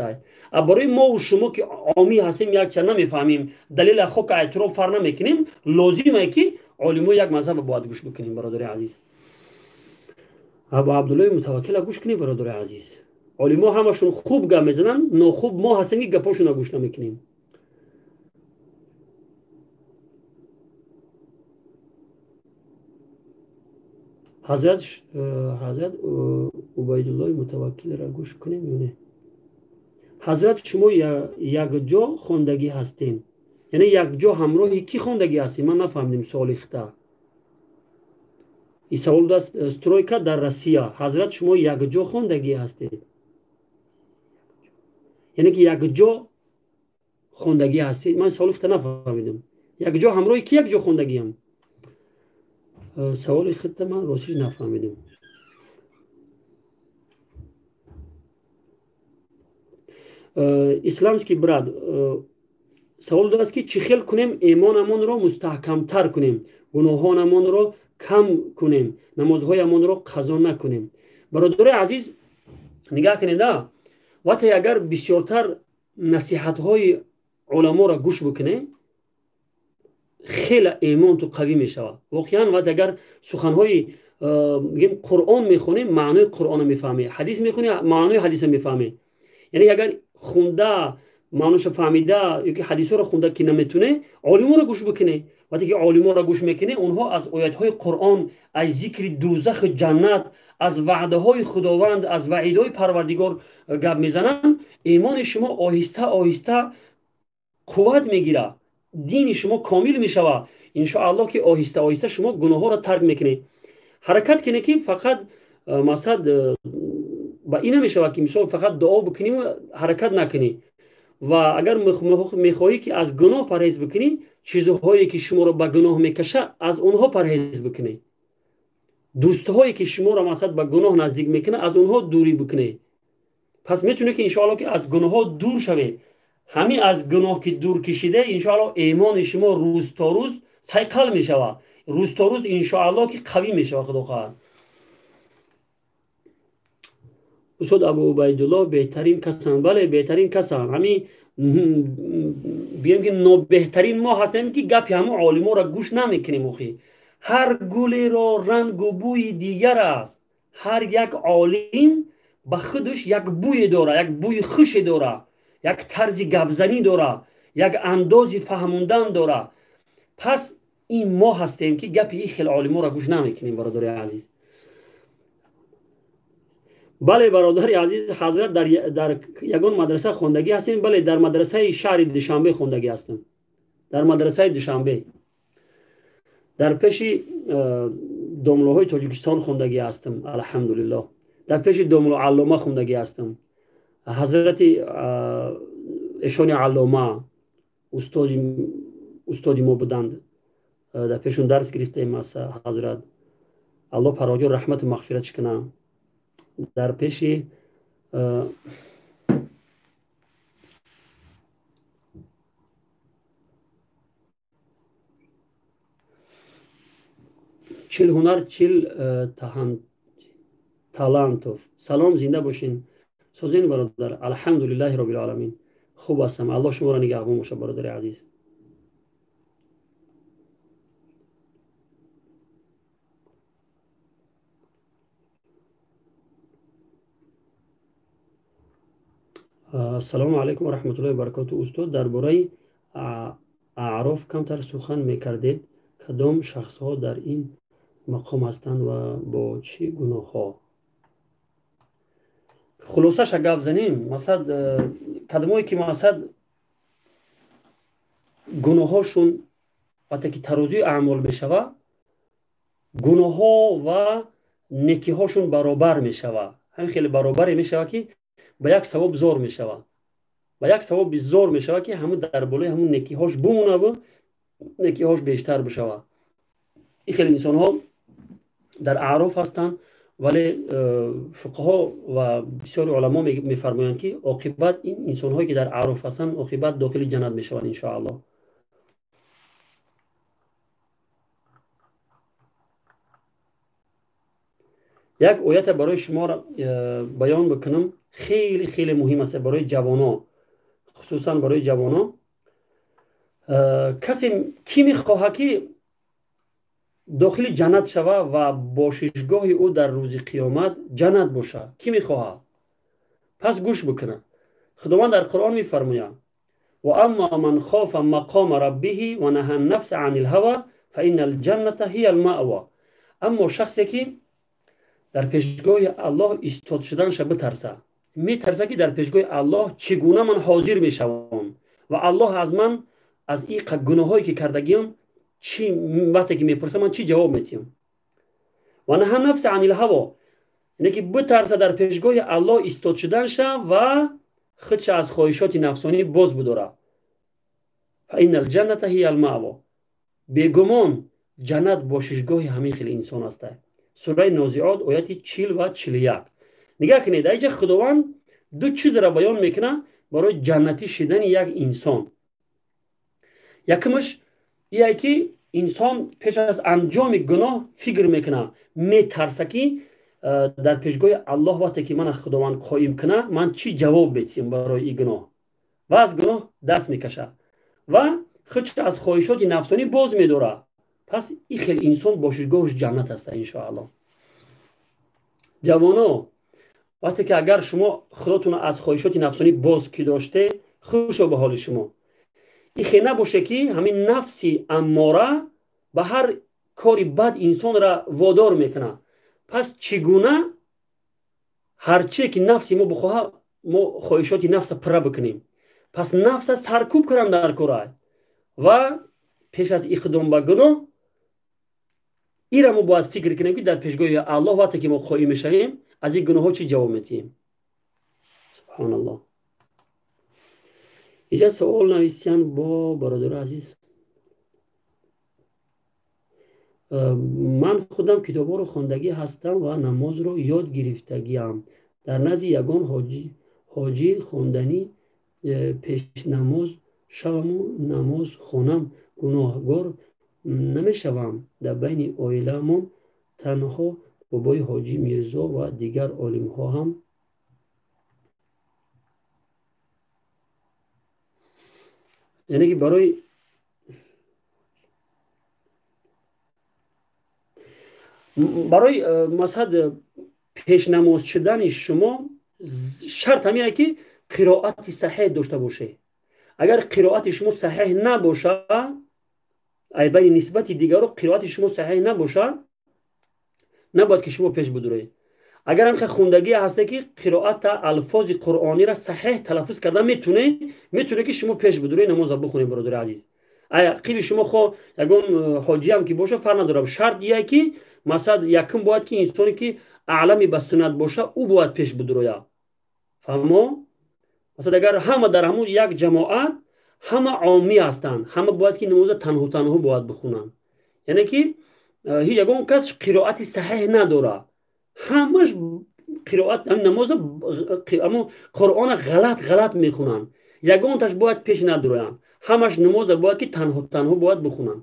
А барои мову шумо ки омӣ ҳастем, якчанд намефаҳмем, далели хока эътироф фар намекунем, лозим е ки олимои як мазҳаба бояд гӯш бикунем, бародари азиз. Абу Абдуллои Мутаваккила гӯш кунем, бародари азиз. Олимо ҳамашон хуб гап мезананд, нохуб мо ҳастем ки гапошонро гӯш намекунем. Ҳазрат Убайдуллои Мутаваккилро гӯш кунем ё не? Ҳазрат шумо якҷо хондагӣ ҳастем, яъне якҷо ҳамроҳи кӣ хондагӣ ҳастем? Ман нафаҳмидем суоли хита. Ин савол даст стройка дар Россия. Ҳазрат шумо якҷо хондагӣ ҳастед, яъне ки якҷо хондагӣ ҳастед? Ман саволи хита нафаҳмидам. Якҷо ҳамроҳи кӣ якҷо хондагиам? Саволи хита ман ростиш нафаҳмидам. Исламский брат савол дорад ки чӣ хел кунем имонамонро мустаҳкамтар кунем, гуноҳонамонро кам кунем, намозҳоямонро қазо накунем. Бародарои азиз, нигаҳ кунед, вақте агар бисёртар насиҳатҳои уламоро гӯш бикунед, хеле имонту қавӣ мешавад. Воқеан вақте агар суханҳои бигем Қуръон мехонем, маънои Қуръонро мефаҳмед, ҳадис мехонем, маънои ҳадисро мефаҳмед. Яъне агар хунда маъноша фаҳмида ё ки ҳадисҳоро хунда ки наметуне, олиморо гӯш бикунед. Вақте ки олиморо гӯш мекунед, онҳо аз оятҳои Қуръон, аз зикри дӯзаху ҷаннат, аз ваъдаҳои Худованд, аз ваъидҳои Парвардигор гап мезананд, имони шумо оҳиста оҳиста қувват мегирад, дини шумо комил мешавад. Иншоаллоҳ ки оҳиста оҳиста шумо гуноҳҳоро тарк мекунед. Ҳаракат кунед ки фақат масалан ба ин намешавад ки мисол фақат дуо бикунӣ ва ҳаракат накунӣ. Ва агар мехоҳӣ ки аз гуноҳ парҳез бикунӣ, чизҳое ки шуморо ба гуноҳ мекашад, аз онҳо парҳез бикунӣ. Дӯстҳое ки шуморо масалан ба гуноҳ наздик мекунад, аз онҳо дурӣ бикунӣ. Пас метавонед ки иншоаллоҳ ки аз гуноҳҳо дур шавед. Ҳамин аз гуноҳ ки дур кашида, иншоаллоҳ имони шумо рӯз то рӯз сайқал мешавад, рӯз то рӯз иншоаллоҳ ки қавӣ мешавад, худо хоҳад. Устод Абу Убайдуллоҳ беҳтарин касанд. Бале, беҳтарин касанд. Ҳамин бигем ки нобеҳтарин мо ҳастем ки гапи ҳамон олиморо гӯш намекунем. Охи ҳар гулеро рангу бӯи дигар аст. Ҳар як олим ба худаш як бӯе дорад, як бӯи хуше дорад, як тарзи гапзанӣ дорад, як андози фаҳмондан дорад. Пас ин мо ҳастем ки гапи ин хел олиморо гӯш намекунем, бародари азиз. Бале, бародари азиз, ҳазрат дар ягон мадраса хондагӣ ҳастем? Бале, дар мадрасаи шаҳри Душанбе хондагӣ ҳастам. Дар мадрасаи Душанбе. Дар пеши домлоҳои Тоҷикистон хондагӣ ҳастам, алҳамдулиллоҳ. Дар пеши домло аллома хондагӣ ҳастам. Ҳазрати эшони аллома устоди мо буданд. Дар пешон дарс гирифтаем аз ҳазрат. Аллоҳ парвардигор раҳмату мағфиратш кунад. Дар пеши чил ҳунар чил талантов. Салом, зинда бошин. Созин бародар. Алҳамдулиллаҳи роббил оламин. Хуб ҳастам. Аллоҳ шуморо нигаҳбон бошад, бародари азиз. Ассалому алайкум ва раҳматуллоҳи ва баракотуҳ. Устод, дар бораи аъроф камтар сухан мекардед. Кадом шахсҳо дар ин мақом ҳастанд ва бо чӣ гуноҳҳо? Хулосаша гап занем, масалан, кадомое ки масалан гуноҳҳошун вақте ки тарозуи аъмол мешава, гуноҳҳо ва некиҳошун баробар мешава. Ҳамин хеле баробаре мешава, ки ба як савоб зор мешава. Ба як савоби зор мешава, ки ҳамун дар болои ҳамун некиҳош бумонаву некиҳош бештар бишава. Ин хеле инсонҳо дар аъроф ҳастанд, вале фуқаҳо ва бисёри уламо мефармоянд, ки оқибат ин инсонҳое ки дар аъроф ҳастанд, оқибат дохили ҷаннат мешаванд иншоаллоҳ. Як оята барои шумо баён бикунам, хеле хеле муҳим аст барои ҷавоно, хусусан барои ҷавоно. Касе ки мехоҳад ки дохили ҷаннат шава ва бошишгоҳи ӯ дар рӯзи қиёмат ҷаннат бошад, кӣ мехоҳад? Пас гӯш бикунад. Худованд дар Қуръон мефармояд: ва амма ман хофа мақома раббиҳи ва наҳа нафса ани лҳава фа инна алҷанната ҳия алмаъва. Аммо шахсе ки дар пешгоҳи Аллоҳ истод шуданша битарса, метарса ки дар пешгоҳи Аллоҳ чӣ гуна ман ҳозир мешавам ва Аллоҳ аз ман аз ин гуноҳҳое ки кардагиам чӣ вақте ки мепурса ман чӣ ҷавоб метиҳам. Ва наҳа нафса ани лҳаво, яъне ки битарса дар пешгоҳи Аллоҳ истод шуданша ва худша аз хоҳишоти нафсонӣ боз бидора. Фа инна алҷанната ҳия алмаъво. Бегумон ҷаннат бошишгоҳи ҳамин хел инсон аст. Сураи Нозиот ояти 40 ва 41. Нигаҳ кунед, инҷа Худованд ду чизро баён мекунад барои ҷаннатӣ шидани як инсон. Якумаш ие ки инсон пеш аз анҷоми гуноҳ фикр мекунад, метарса ки дар пешгоҳи Аллоҳ вақте ки мана Худованд қоим кунад, ман чӣ ҷавоб метиҳам барои ин гуноҳ, ва аз гуноҳ даст мекашад ва худша аз хоҳишоти нафсонӣ боз медорад. Пас ин хел инсон бошишгоҳаш ҷаннат аст иншоаллоҳ. Ҷавоно, вақте ки агар шумо худотонро аз хоҳишоти нафсонӣ боз ки доште, хушо ба ҳоли шумо. Ин хел набоше ки ҳамин нафси аммора ба ҳар кори бад инсонра водор мекунад. Пас чӣ гуна ҳарчие ки нафси мо бихоҳад, мо хоҳишоти нафса пурра бикунем. Пас нафса саркӯб кунам дар кора ва пеш аз иқдом ба гуноҳ ира мо бояд фикр кунем, ки дар пешгоҳи Аллоҳ вақте ки мо қоим мешавем, аз ин гуноҳҳо чӣ ҷавоб метиҳем. Субҳаналлоҳ. Инҷа савол нависиянд бо бародари азиз. Ман худам китобҳоро хондагӣ ҳастам ва намозро ёд гирифтагиам. Дар назди ягон ҳоҷӣ хонданӣ пешнамоз шаваму намоз хонам, гуноҳгор намешавам? Дар байни оиламон танҳо бобои ҳоҷӣ Мирзо ва дигар олимҳо ҳам яъне ки барои масалан пешнамоз шудани шумо шарт ҳамин ки қироати саҳеҳ дошта бошед. Агар қироати шумо саҳеҳ набошад, ай байни нисбати дигаро қироати шумо саҳеҳ набошад, набояд ки шумо пеш бидуред. Агар ҳам хундагӣ ҳасте ки қироата алфози қуръониро саҳеҳ талаффуз карда метуне ки шумо пеш бидуред намоза бихонед, бародари азиз. Қиби шумо хо ягон ҳоҷиам ки боша фарқ надорад. Шарт ие ки масалан якум бояд ки инсоне ки аълами ба суннат боша, ӯ бояд пеш бидуроя. Фаҳмо? Масалан агар ҳама дар ҳамун як ҷамоат ҳама оммӣ ҳастанд, ҳама бояд ки намоза танҳо танҳо бояд бихонанд. Яъне ки ҳеҷ ягон кас қироати саҳеҳ надорад. Ҳамаш қироат намоза аммо қуръона ғалат ғалат мехонанд. Ягонташ бояд пеш надуроянд. Ҳамаш намоза бояд ки танҳо танҳо бояд бихонанд.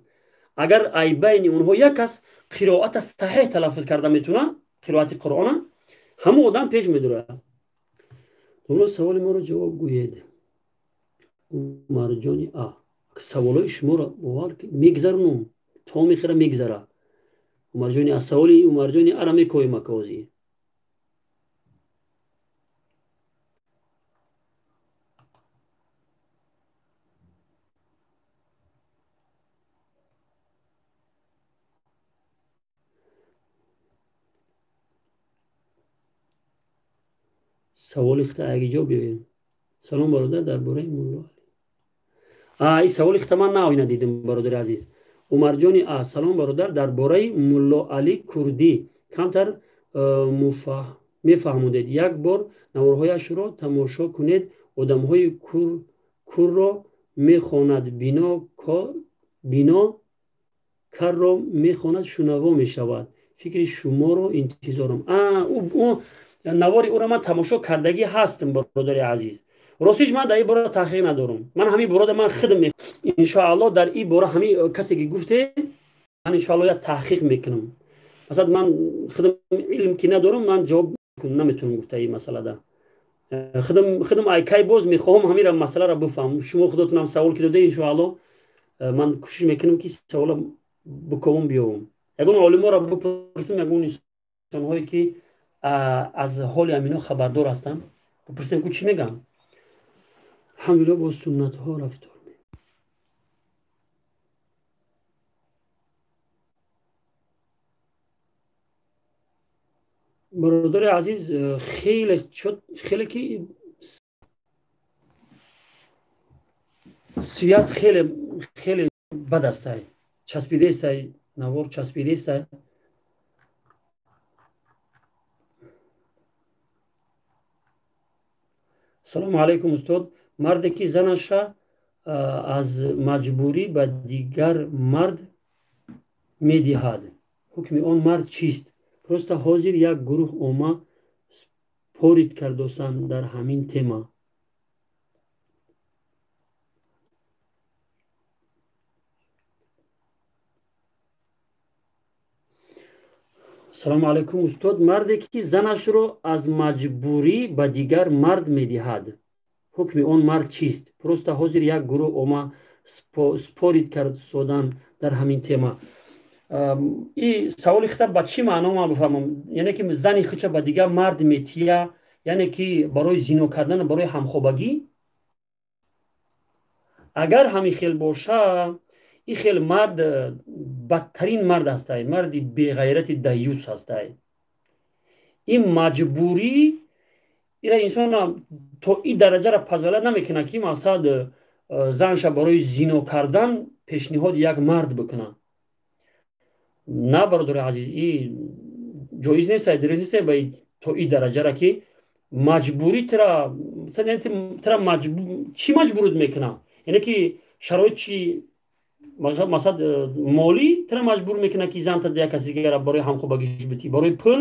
Агар ай байни онҳо як кас қироата саҳеҳ талаффуз карда метавонад, қироати қуръона, ҳамон одам пеш медурояд. Домла, саволи моро ҷавоб гӯед. Умарҷони А. Саволҳои шуморо бовар мегзаронум, то мехира мегзара. Умарҷони А, саволи Умарҷони Ара мекоем акозӣ. Саволи хита аги ҷо биёем. Салом бародар, дар бораи мулло Али. Ин саволи хита ман наоина дидим, бародари азиз. Умарҷони А, салом бародар, дар бораи мулло Али Курдӣ камтар мефаҳмудед. Як бор наворҳояшро тамошо кунед. Одамҳои курро мехонад, бино карро мехонад, шунаво мешавад. Фикри шуморо интизорам. Навори ӯро ман тамошо кардагӣ ҳастам, бародари азиз. Ростиш ман дар ин бора таҳқиқ надорам. Ман ҳамин борода ман худам иншоалло дар ин бора ҳамин касе ки гуфте, ман иншоалло як таҳқиқ мекунам. Масалан ман худам илм ки надорам, ман ҷавоб наметавонам гуфта ин масъалада. Худам ай кай боз мехоҳам ҳамин масъаларо бифаҳмам. Шумо худотонам савол ки дода, иншоалло ман кӯшиш мекунам ки савола бикобам биёвам. Ягон олиморо бипурсам, ягон инсонҳое ки аз ҳоли амино хабардор ҳастанд, бипурсем ку чӣ мегӯянд. Алҳамдулилла бо суннатҳо рафтор. Бародари азиз, хеле хеле ки связь хеле хеле бад астай, часпидестай, навор часпидестай. Салому алайкум устод. Марде ки занаша аз маҷбурӣ ба дигар мард медиҳад, ҳукми он мард чист? Просто ҳозир як гурӯҳ ома спорит кардосанд дар ҳамин тема. Салому алайкум устод. Марде ки занашро аз маҷбурӣ ба дигар мард медиҳад, ҳукми он мард чист? Просто ҳозир як гурӯҳ ома спорит кардодан дар ҳамин тема. И саволи хита ба чӣ маъно ман бифаҳмам? Яъне ки зани худша ба дигар мард метия, яъне ки барои зино кардан, барои ҳамхобагӣ? Агар ҳамин хел боша, ин хел мард бадтарин мард ҳастай, марди беғайрати даюс ҳастай. Ин маҷбурӣ ира инсона то ин дараҷаро позволят намекунад ки мақсад занша барои зино кардан пешниҳод як мард бикунад. На, бародари азиз, и ҷоиз нест, дуруст нест ба то ин дараҷара ки маҷбурӣ тра чӣ маҷбурут мекунад? Яъне ки шароит чи масалан молӣ тра маҷбур мекунад ки занта як каси дигара барои ҳамхобагиш битӣ, барои пул,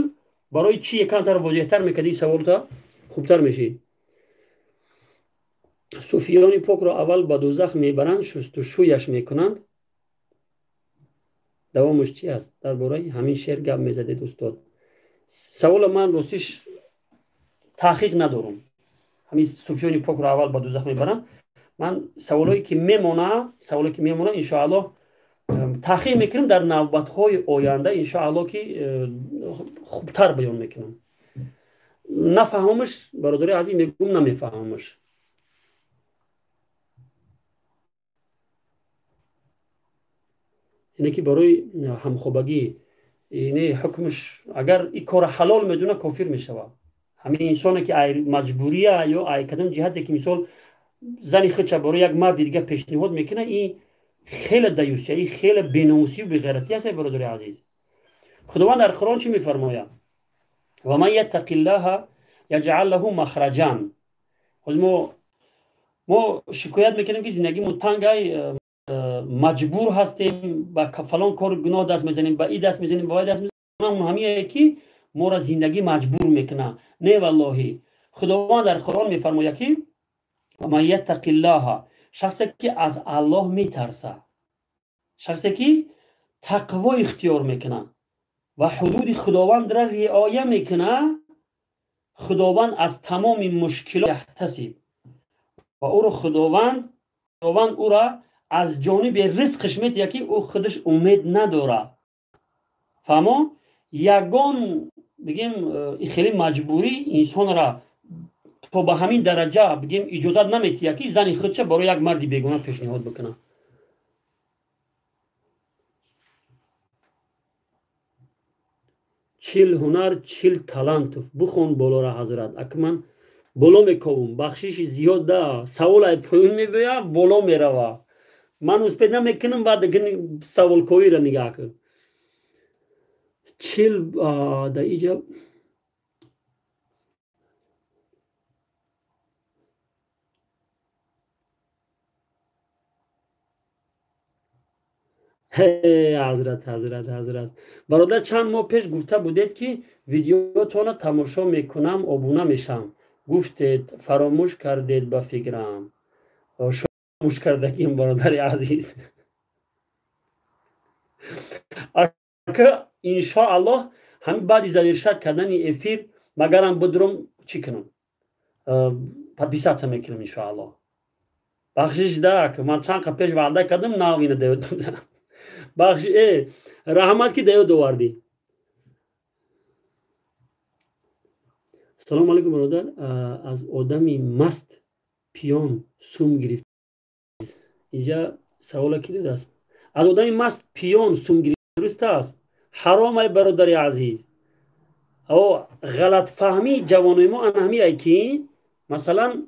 барои чӣ? Якамтар возеҳтар мекарди саволта, хубтар мешид. Суфиёни покро аввал ба дӯзах мебаранд, шустушӯяш мекунанд. Давомаш чи аст? Дар бораи ҳамин шеър гап мезадед устод. Савола ман ростиш таҳқиқ надорам. Ҳамин суфиёни покро аввал ба дӯзах мебаранд. Ман саволое ки мемона, саволое ки мемона, иншоаллоҳ таҳқиқ мекунам дар навбатҳои оянда, иншоаллоҳ ки хубтар баён мекунам. Нафаҳмамаш, бародари азиз, мегӯм намефаҳмамаш. Яъне ки барои ҳамхобагӣ Не ҳукмш агар ин кора ҳалол медуна, кофир мешавад. Ҳамин инсоне ки ай маҷбурия ё ай кадом ҷиҳате ки мисол зани худша барои як марди дига пешниҳод мекунад, ин хеле даюсия, ин хеле беномусию беғайратӣ аст, бародари азиз. Худованд дар Қуръон чӣ мефармояд? Ва ман яттақиллаҳа яҷъал лаҳу махраҷан. Ҳозир мо шикоят мекунем, ки зиндагимон тангай, маҷбур ҳастем, ба фалон кор гуноҳ даст мезанем, ба и даст мезанем, ба вай даст мезанем. Ҳамие ки моро зиндагӣ маҷбур мекунад. Не, валлоҳи, Худованд дар Қуръон мефармояд, ки ва ман яттақиллаҳа, шахсе ки аз Аллоҳ метарса, шахсе ки тақво ихтиёр мекунад ва ҳудуди Худовандро риоя мекунад, Худованд аз тамоми мушкилот яҳтасиб ва ӯро Худованд ӯра аз ҷониби ризқш метиҳад, ки ӯ худаш умед надорад. Фаҳмо, ягон бигем хеле маҷбурӣ инсонра то ба ҳамин дараҷа бигем иҷозат наметиҳад, ки зани худша барои як марди бегуна пешниҳод бикунад. 40 ҳунар, 40 талантов бихон болора, ҳазрат. Ака, ман боло мековум, бахшиши зиёд да, савол ай поён мебиёя, боло мерава, ман успед намекунам. Баъд саволковиро нигаҳ кун. 40 да иҷа. Ҳазрат, ҳазрат, ҳазрат, бародар, чанд моҳ пеш гуфта будед, ки видеотонро тамошо мекунам, обуна мешавам гуфтед, фаромӯш кардед ба фикрам. Фаромӯш кардагим, бародари азиз. Ака, иншоаллоҳ, ҳамин баъди завершать кардани эфир магарам бидурам, чӣ кунам, подписаться мекунам, иншоаллоҳ. Бахшиш да, ман чанд қа пеш ваъда кардам, нав ина даёд. Бахш, раҳмат, ки даёд овардӣ. Салому алайкум, бародар. Аз одами маст пиён сум гирифт? Инҷа савола ки додааст: аз одами маст пиён сум гирифт дуруст аст? Ҳаром ай, бародари азиз. О ғалатфаҳмии ҷавонои мо ана ҳамиай, ки масалан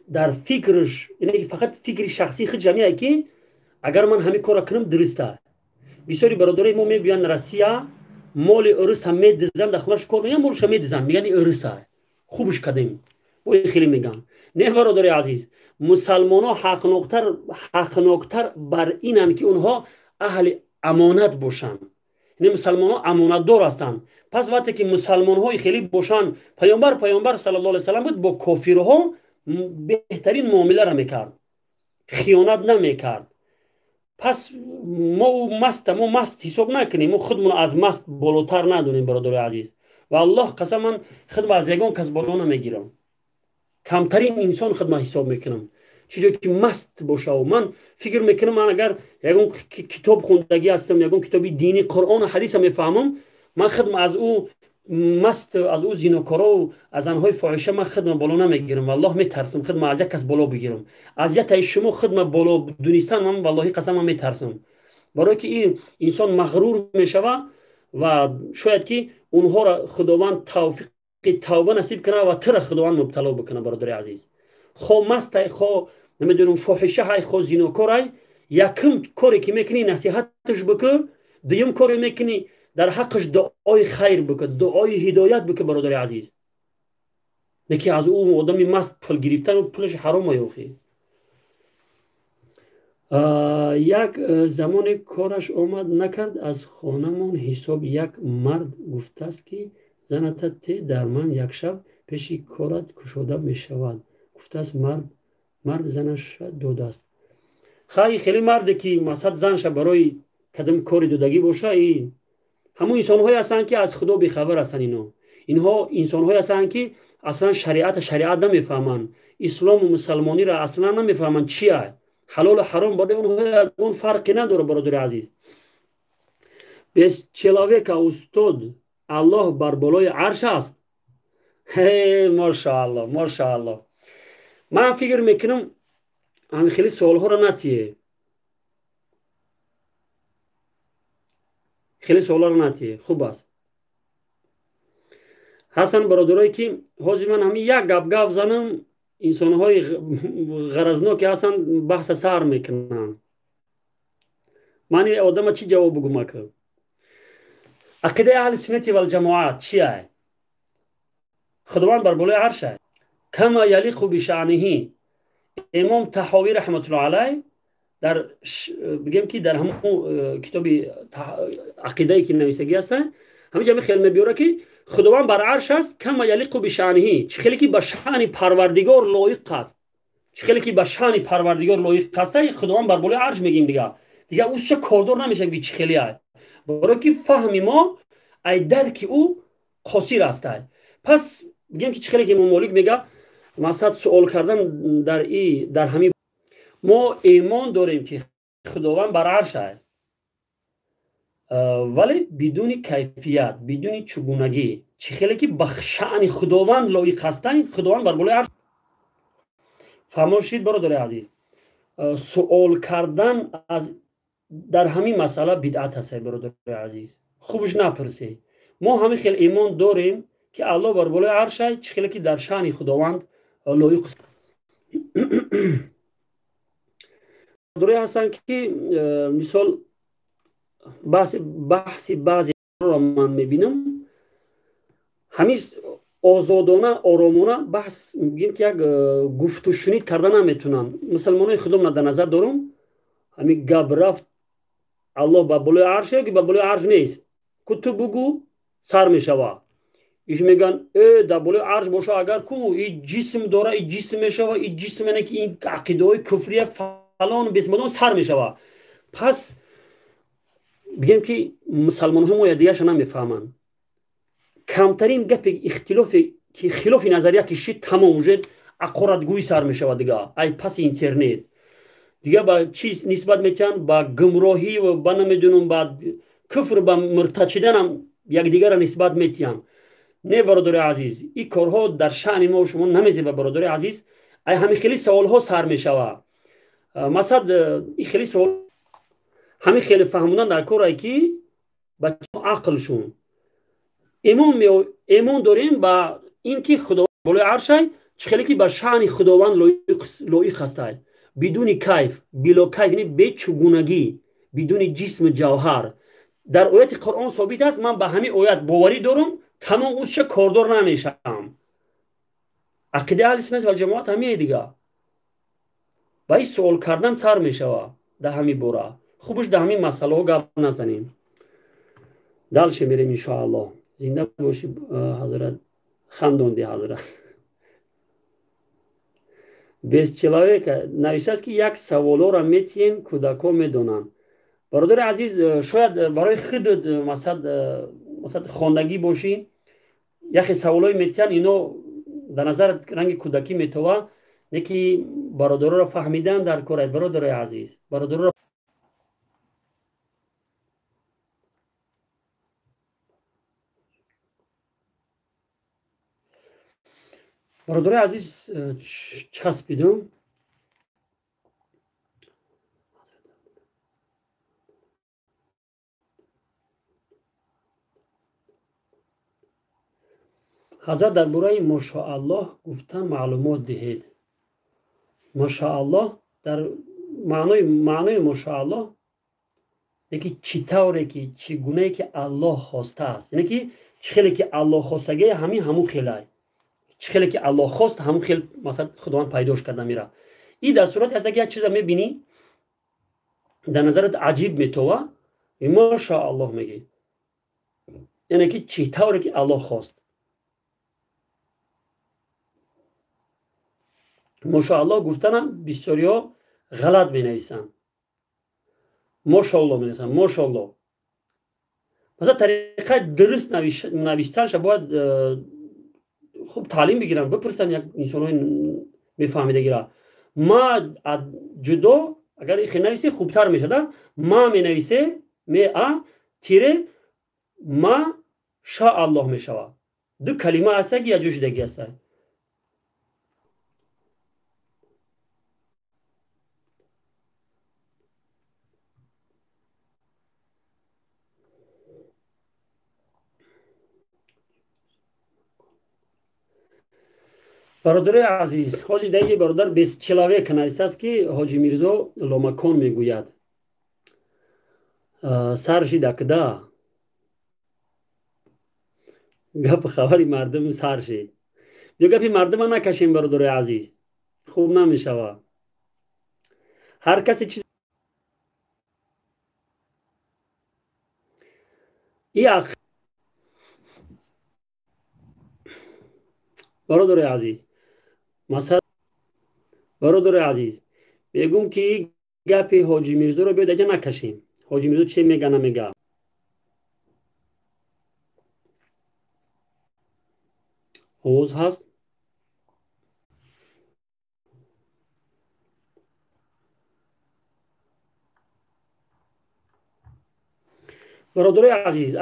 дар фикраш ине ки фақат фикри шахсии худ ҳамиай, ки агар ман ҳамин корро кунам, дуруста. Бисёри бародарои мо мебиёянд Россия, моли уруса медизанд, дар хонаш кор мегӯянд, молша медизанд, мегӯянд уруса хубш кардем, ой хеле мегӯянд. Не, бародари азиз, мусалмонҳо ҳақноктар бар инанд, ки онҳо аҳли амонат бошанд. Яъне мусалмонҳо амонатдор ҳастанд. Пас вақте ки мусалмонҳои хеле бошанд, паёмбар саллаллоҳу алайҳи васаллам буд, бо кофирҳо беҳтарин муомиларо мекард, хиёнат намекард. Пас мо маста, мо маст ҳисоб накунем, мо худмон аз маст болотар надонем, бародари азиз. Ва Аллоҳ қасам, ман худма аз ягон кас боло намегирам, камтарин инсон худма ҳисоб мекунам. Чӣ ҷое ки маст бошаву ман фикр мекунам, ман агар ягон китоб хондагӣ ҳастам, ягон китоби динӣ, Қуръону ҳадиса мефаҳмам, ман худма аз ӯ маст, аз ӯ зинокорову аз занҳои фоҳиша ман худма боло намегирам. Валлоҳ, метарсам худма аз як кас боло бигирам. Аз ятаи шумо худма боло дунистан, ман валлоҳи қасам, ман метарсам, барое ки ин инсон мағрур мешава ва шояд ки онҳоро Худованд тавфиқи тавба насиб кунад ва тура Худованд мубтало бикунад. Бародари азиз, хо мастай, хо намедонам фоҳишаҳай, хо зинокорай, якум коре ки мекунӣ, насиҳаташ бикӯ. Дуюм коре мекунӣ, дар ҳаққаш дуои хайр бикун, дуои ҳидоят бикун, бародари азиз. Не ки аз ӯ одами маст пул гирифтан, пулаш ҳаром охи. Як замоне кораш омад накард, аз хонамон ҳисоб як мард гуфтааст, ки заната те дар ман як шаб пеши корат кушода мешавад, гуфтааст. Мард занаша додааст. Хай, хеле марде ки масад занша барои кадом кори додагӣ боша, и ҳамун инсонҳое ҳастанд, ки аз Худо бехабар ҳастанд. Инҳо инсонҳое ҳастанд, ки аслан шариата шариат намефаҳманд, ислому мусалмониро аслан намефаҳманд, чия ҳалолу ҳаром барои онҳо ягон фарқе надорад. Бародари азиз, без человека устод, Аллоҳ бар болои арш аст. Мошаалло, мошаалло. Ман фикр мекунам, ҳамин хеле суолҳоро натие. Хеле суоларо натиҳ, хуб аст. Ҳастанд бародарое ки ҳозир ман ҳамин як гап гап занам, инсонҳои ғаразноке ҳастанд, баҳса сар мекунанд. Ман ин одама чӣ ҷавоб бугум ака? Ақидаи аҳли суннати валҷамоат чия? Худованд бар болои арш ай, кама ялиқу бишаъниҳи. Имом Таҳовӣ раҳматуллоҳ алайҳ дар, бигем ки, дар ҳамон китоби ақидае ки нависагӣ ҳаста, ҳамин ҷа хел мебиёра ки Худованд бар арш аст, кама ялиқу бишаъниҳи, чӣ хеле ки ба шаъни Парвардигор лоиқ аст, чӣ хеле ки ба шаъни Парвардигор лоиқ аст. Худованд бар болои арш мегим, дига ӯша кордор намешавем ки чӣ хеле ай, барое ки фаҳми мо ай дарки ӯ қосир астай. Пас бигем ки чӣ хеле ки Имом Молик мега, мақсад суол кардан дар и дар ҳамин. Мо имон дорем ки Худованд бар арш ай, вале бидуни кайфият, бидуни чугунагӣ, чӣ хеле ки ба шаъни Худованд лоиқ ҳастанд, Худованд бар болои арш. Фаҳмошид, бародари азиз, суол кардан аз дар ҳамин масъала бидъат ҳаст, бародари азиз. Хубш напурсед. Мо ҳамин хел имон дорем ки Аллоҳ бар болои арш ай, чӣ хеле ки дар шаъни Худованд лоиқ. Бародарое ҳастанд ки мисол баҳси баъзеро ман мебинам, ҳамин озодона, оромона баҳс, мегӯем ки як гуфтушунид карда наметунанд. Мусалмонои худомна дар назар дорум. Ҳамин гап рафт, Аллоҳ ба болои арш ё ки ба болои арш нест, ку ту бугӯ, сар мешава. Иш мегӯянд, э, дар болои арш боша агар, ку и ҷисм дора, и ҷисм мешава, и ҷисм, яъне ки ин ақидаҳои куфрия, фалон бесмадон сар мешава. Пас бигем ки мусалмонҳо мо якдигарша намефаҳманд. Камтарин гапе ихтилофе ки хилофи назария ки шид, тамом, уже ақоратгӯӣ сар мешавад. Дига ай паси интернет дига ба чиз нисбат метиҳанд, ба гумроҳӣ ва ба намедунам, ба куфр, ба муртад шиданам якдигарро нисбат метиҳанд. Не, бародари азиз, ин корҳо дар шаъни мо шумо намезеба. Бародари азиз, ай ҳамин хели саволҳо сар мешава. Масалан, ин хели савол ҳамин хеле фаҳмондан дар корае ки ба ақлшун имон дорем ба ин ки Худованд болои аршай, чӣ хеле ки ба шаъни Худованд лоиқ ҳастай, бидуни кайф, било кайф, яъне бечугунагӣ, бидуни ҷисму ҷавҳар. Дар ояти Қуръон собит аст, ман ба ҳамин оят боварӣ дорам, тамом, ӯша кордор намешавам. Ақидаи аҳли суннат валҷамоат ҳамие. Дига ба ин суол кардан сар мешава дар ҳамин бора. Хубш дар ҳамин масъалаҳо гап назанем. Дальше мерем, иншоаллоҳ. Зинда бошӣ, ҳазрат, хандонди ҳазрат. Без человека нависааст ки як саволҳоро метиҳем, кӯдакҳо медонанд. Бародари азиз, шояд барои худат масалан хондагӣ бошӣ, яхе саволҳое метиҳанд, ино дар назар ранги кӯдакӣ метова, не ки бародароро фаҳмидан дар кор. Бародарои азиз, бародароро бародарои азиз часпидум. Ҳазрат, дар бораи мошоаллоҳ гуфтан маълумот диҳед. Мошоаллоҳ дар маънои мошоаллоҳ яке чӣ тавре ки, чӣ гунае ки Аллоҳ хостааст, яъне ки чӣ хеле ки Аллоҳ хостагие, ҳамин ҳамун хелай, чӣ хеле ки Аллоҳ хост, ҳамун хел, масалан, Худованд пайдош карда мера. И дар сурате аст, ки як чиза мебинӣ, дар назарат аҷиб метова, мошоаллоҳ мегӣ, яъне ки чӣ тавре ки Аллоҳ хост. Мошоаллоҳ гуфтанам бисёриҳо ғалат менависанд, мошоаллоҳ менависанд, мошоаллоҳ. Масалан, тариқаи дуруст навиштанша бояд хуб таълим бигиранд, бипурсанд як инсонҳои мефаҳмидагира. Ма ҷудо агар ихе нависе, хубтар мешада. Ма менависе, ме а тире ма ша Аллоҳ мешавад. Ду калима аста ки якҷо шудагӣ аста. Бародарои азиз, ҳоҷи даиҷи бародар без человек нависааст, ки Ҳоҷи Мирзо ломакон мегӯяд. Сар шид акда. Гапи хабари мардум сар шид. Биё гапи мардума накашем, бародарои азиз. Хуб намешава. Ҳар касе чиз бародари азиз, масалан, бародари азиз, мегӯм, ки гапи Ҳоҷи Мирзоро биёд аҷа накашем. Ҳоҷи Мирзо че мега, намега. Овоз ҳаст? Бародарои азиз,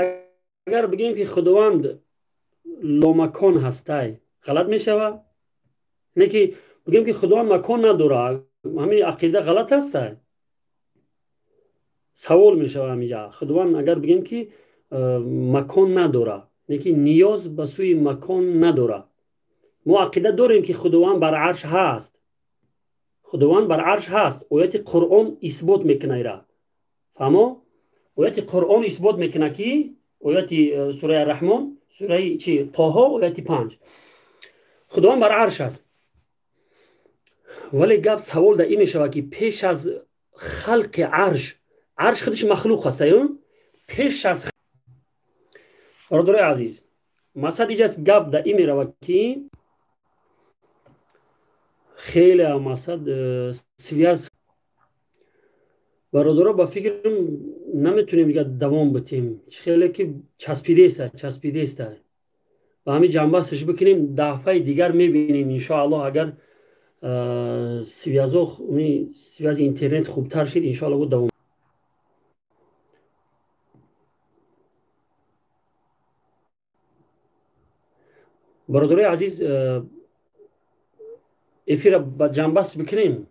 агар бигӯем, ки Худованд ломакон ҳастай, ғалат мешава? Не ки бигӯем, ки Худованд макон надора, ҳамин ақида ғалат ҳастай? Савол мешава ҳаминҷа. Худованд агар бигӯем, ки макон надора, не ки ниёз ба сӯи макон надора. Мо ақида дорем, ки Худованд бар арш ҳаст. Худованд бар арш ҳаст. Ояти Қуръон исбот мекуна ира. Фаҳмо? Ояти Қуръон исбот мекуна, ки ояти сураи Раҳмон, сураи чи, Тоҳо, ояти 5. Худованд бар арш аст. Вале гап, савол дар ин мешавад, ки пеш аз халқи арш, арш худаш махлуқ аст, пеш аз, бародарои азиз, масад иҷаст, гап дар ин меравад, ки хеле масад связь, бародаро, ба фикрам, наметунем дига давом битем. Чӣ хеле ки часпидеста, часпидеста. Ба ҳамин ҷанбасташ бикунем, дафъаи дигар мебинем, иншоаллоҳ, агар связо, связи интернет хубтар шид, иншоалло, бо давом. Бародарои азиз, эфира ба ҷанбаст бикунем.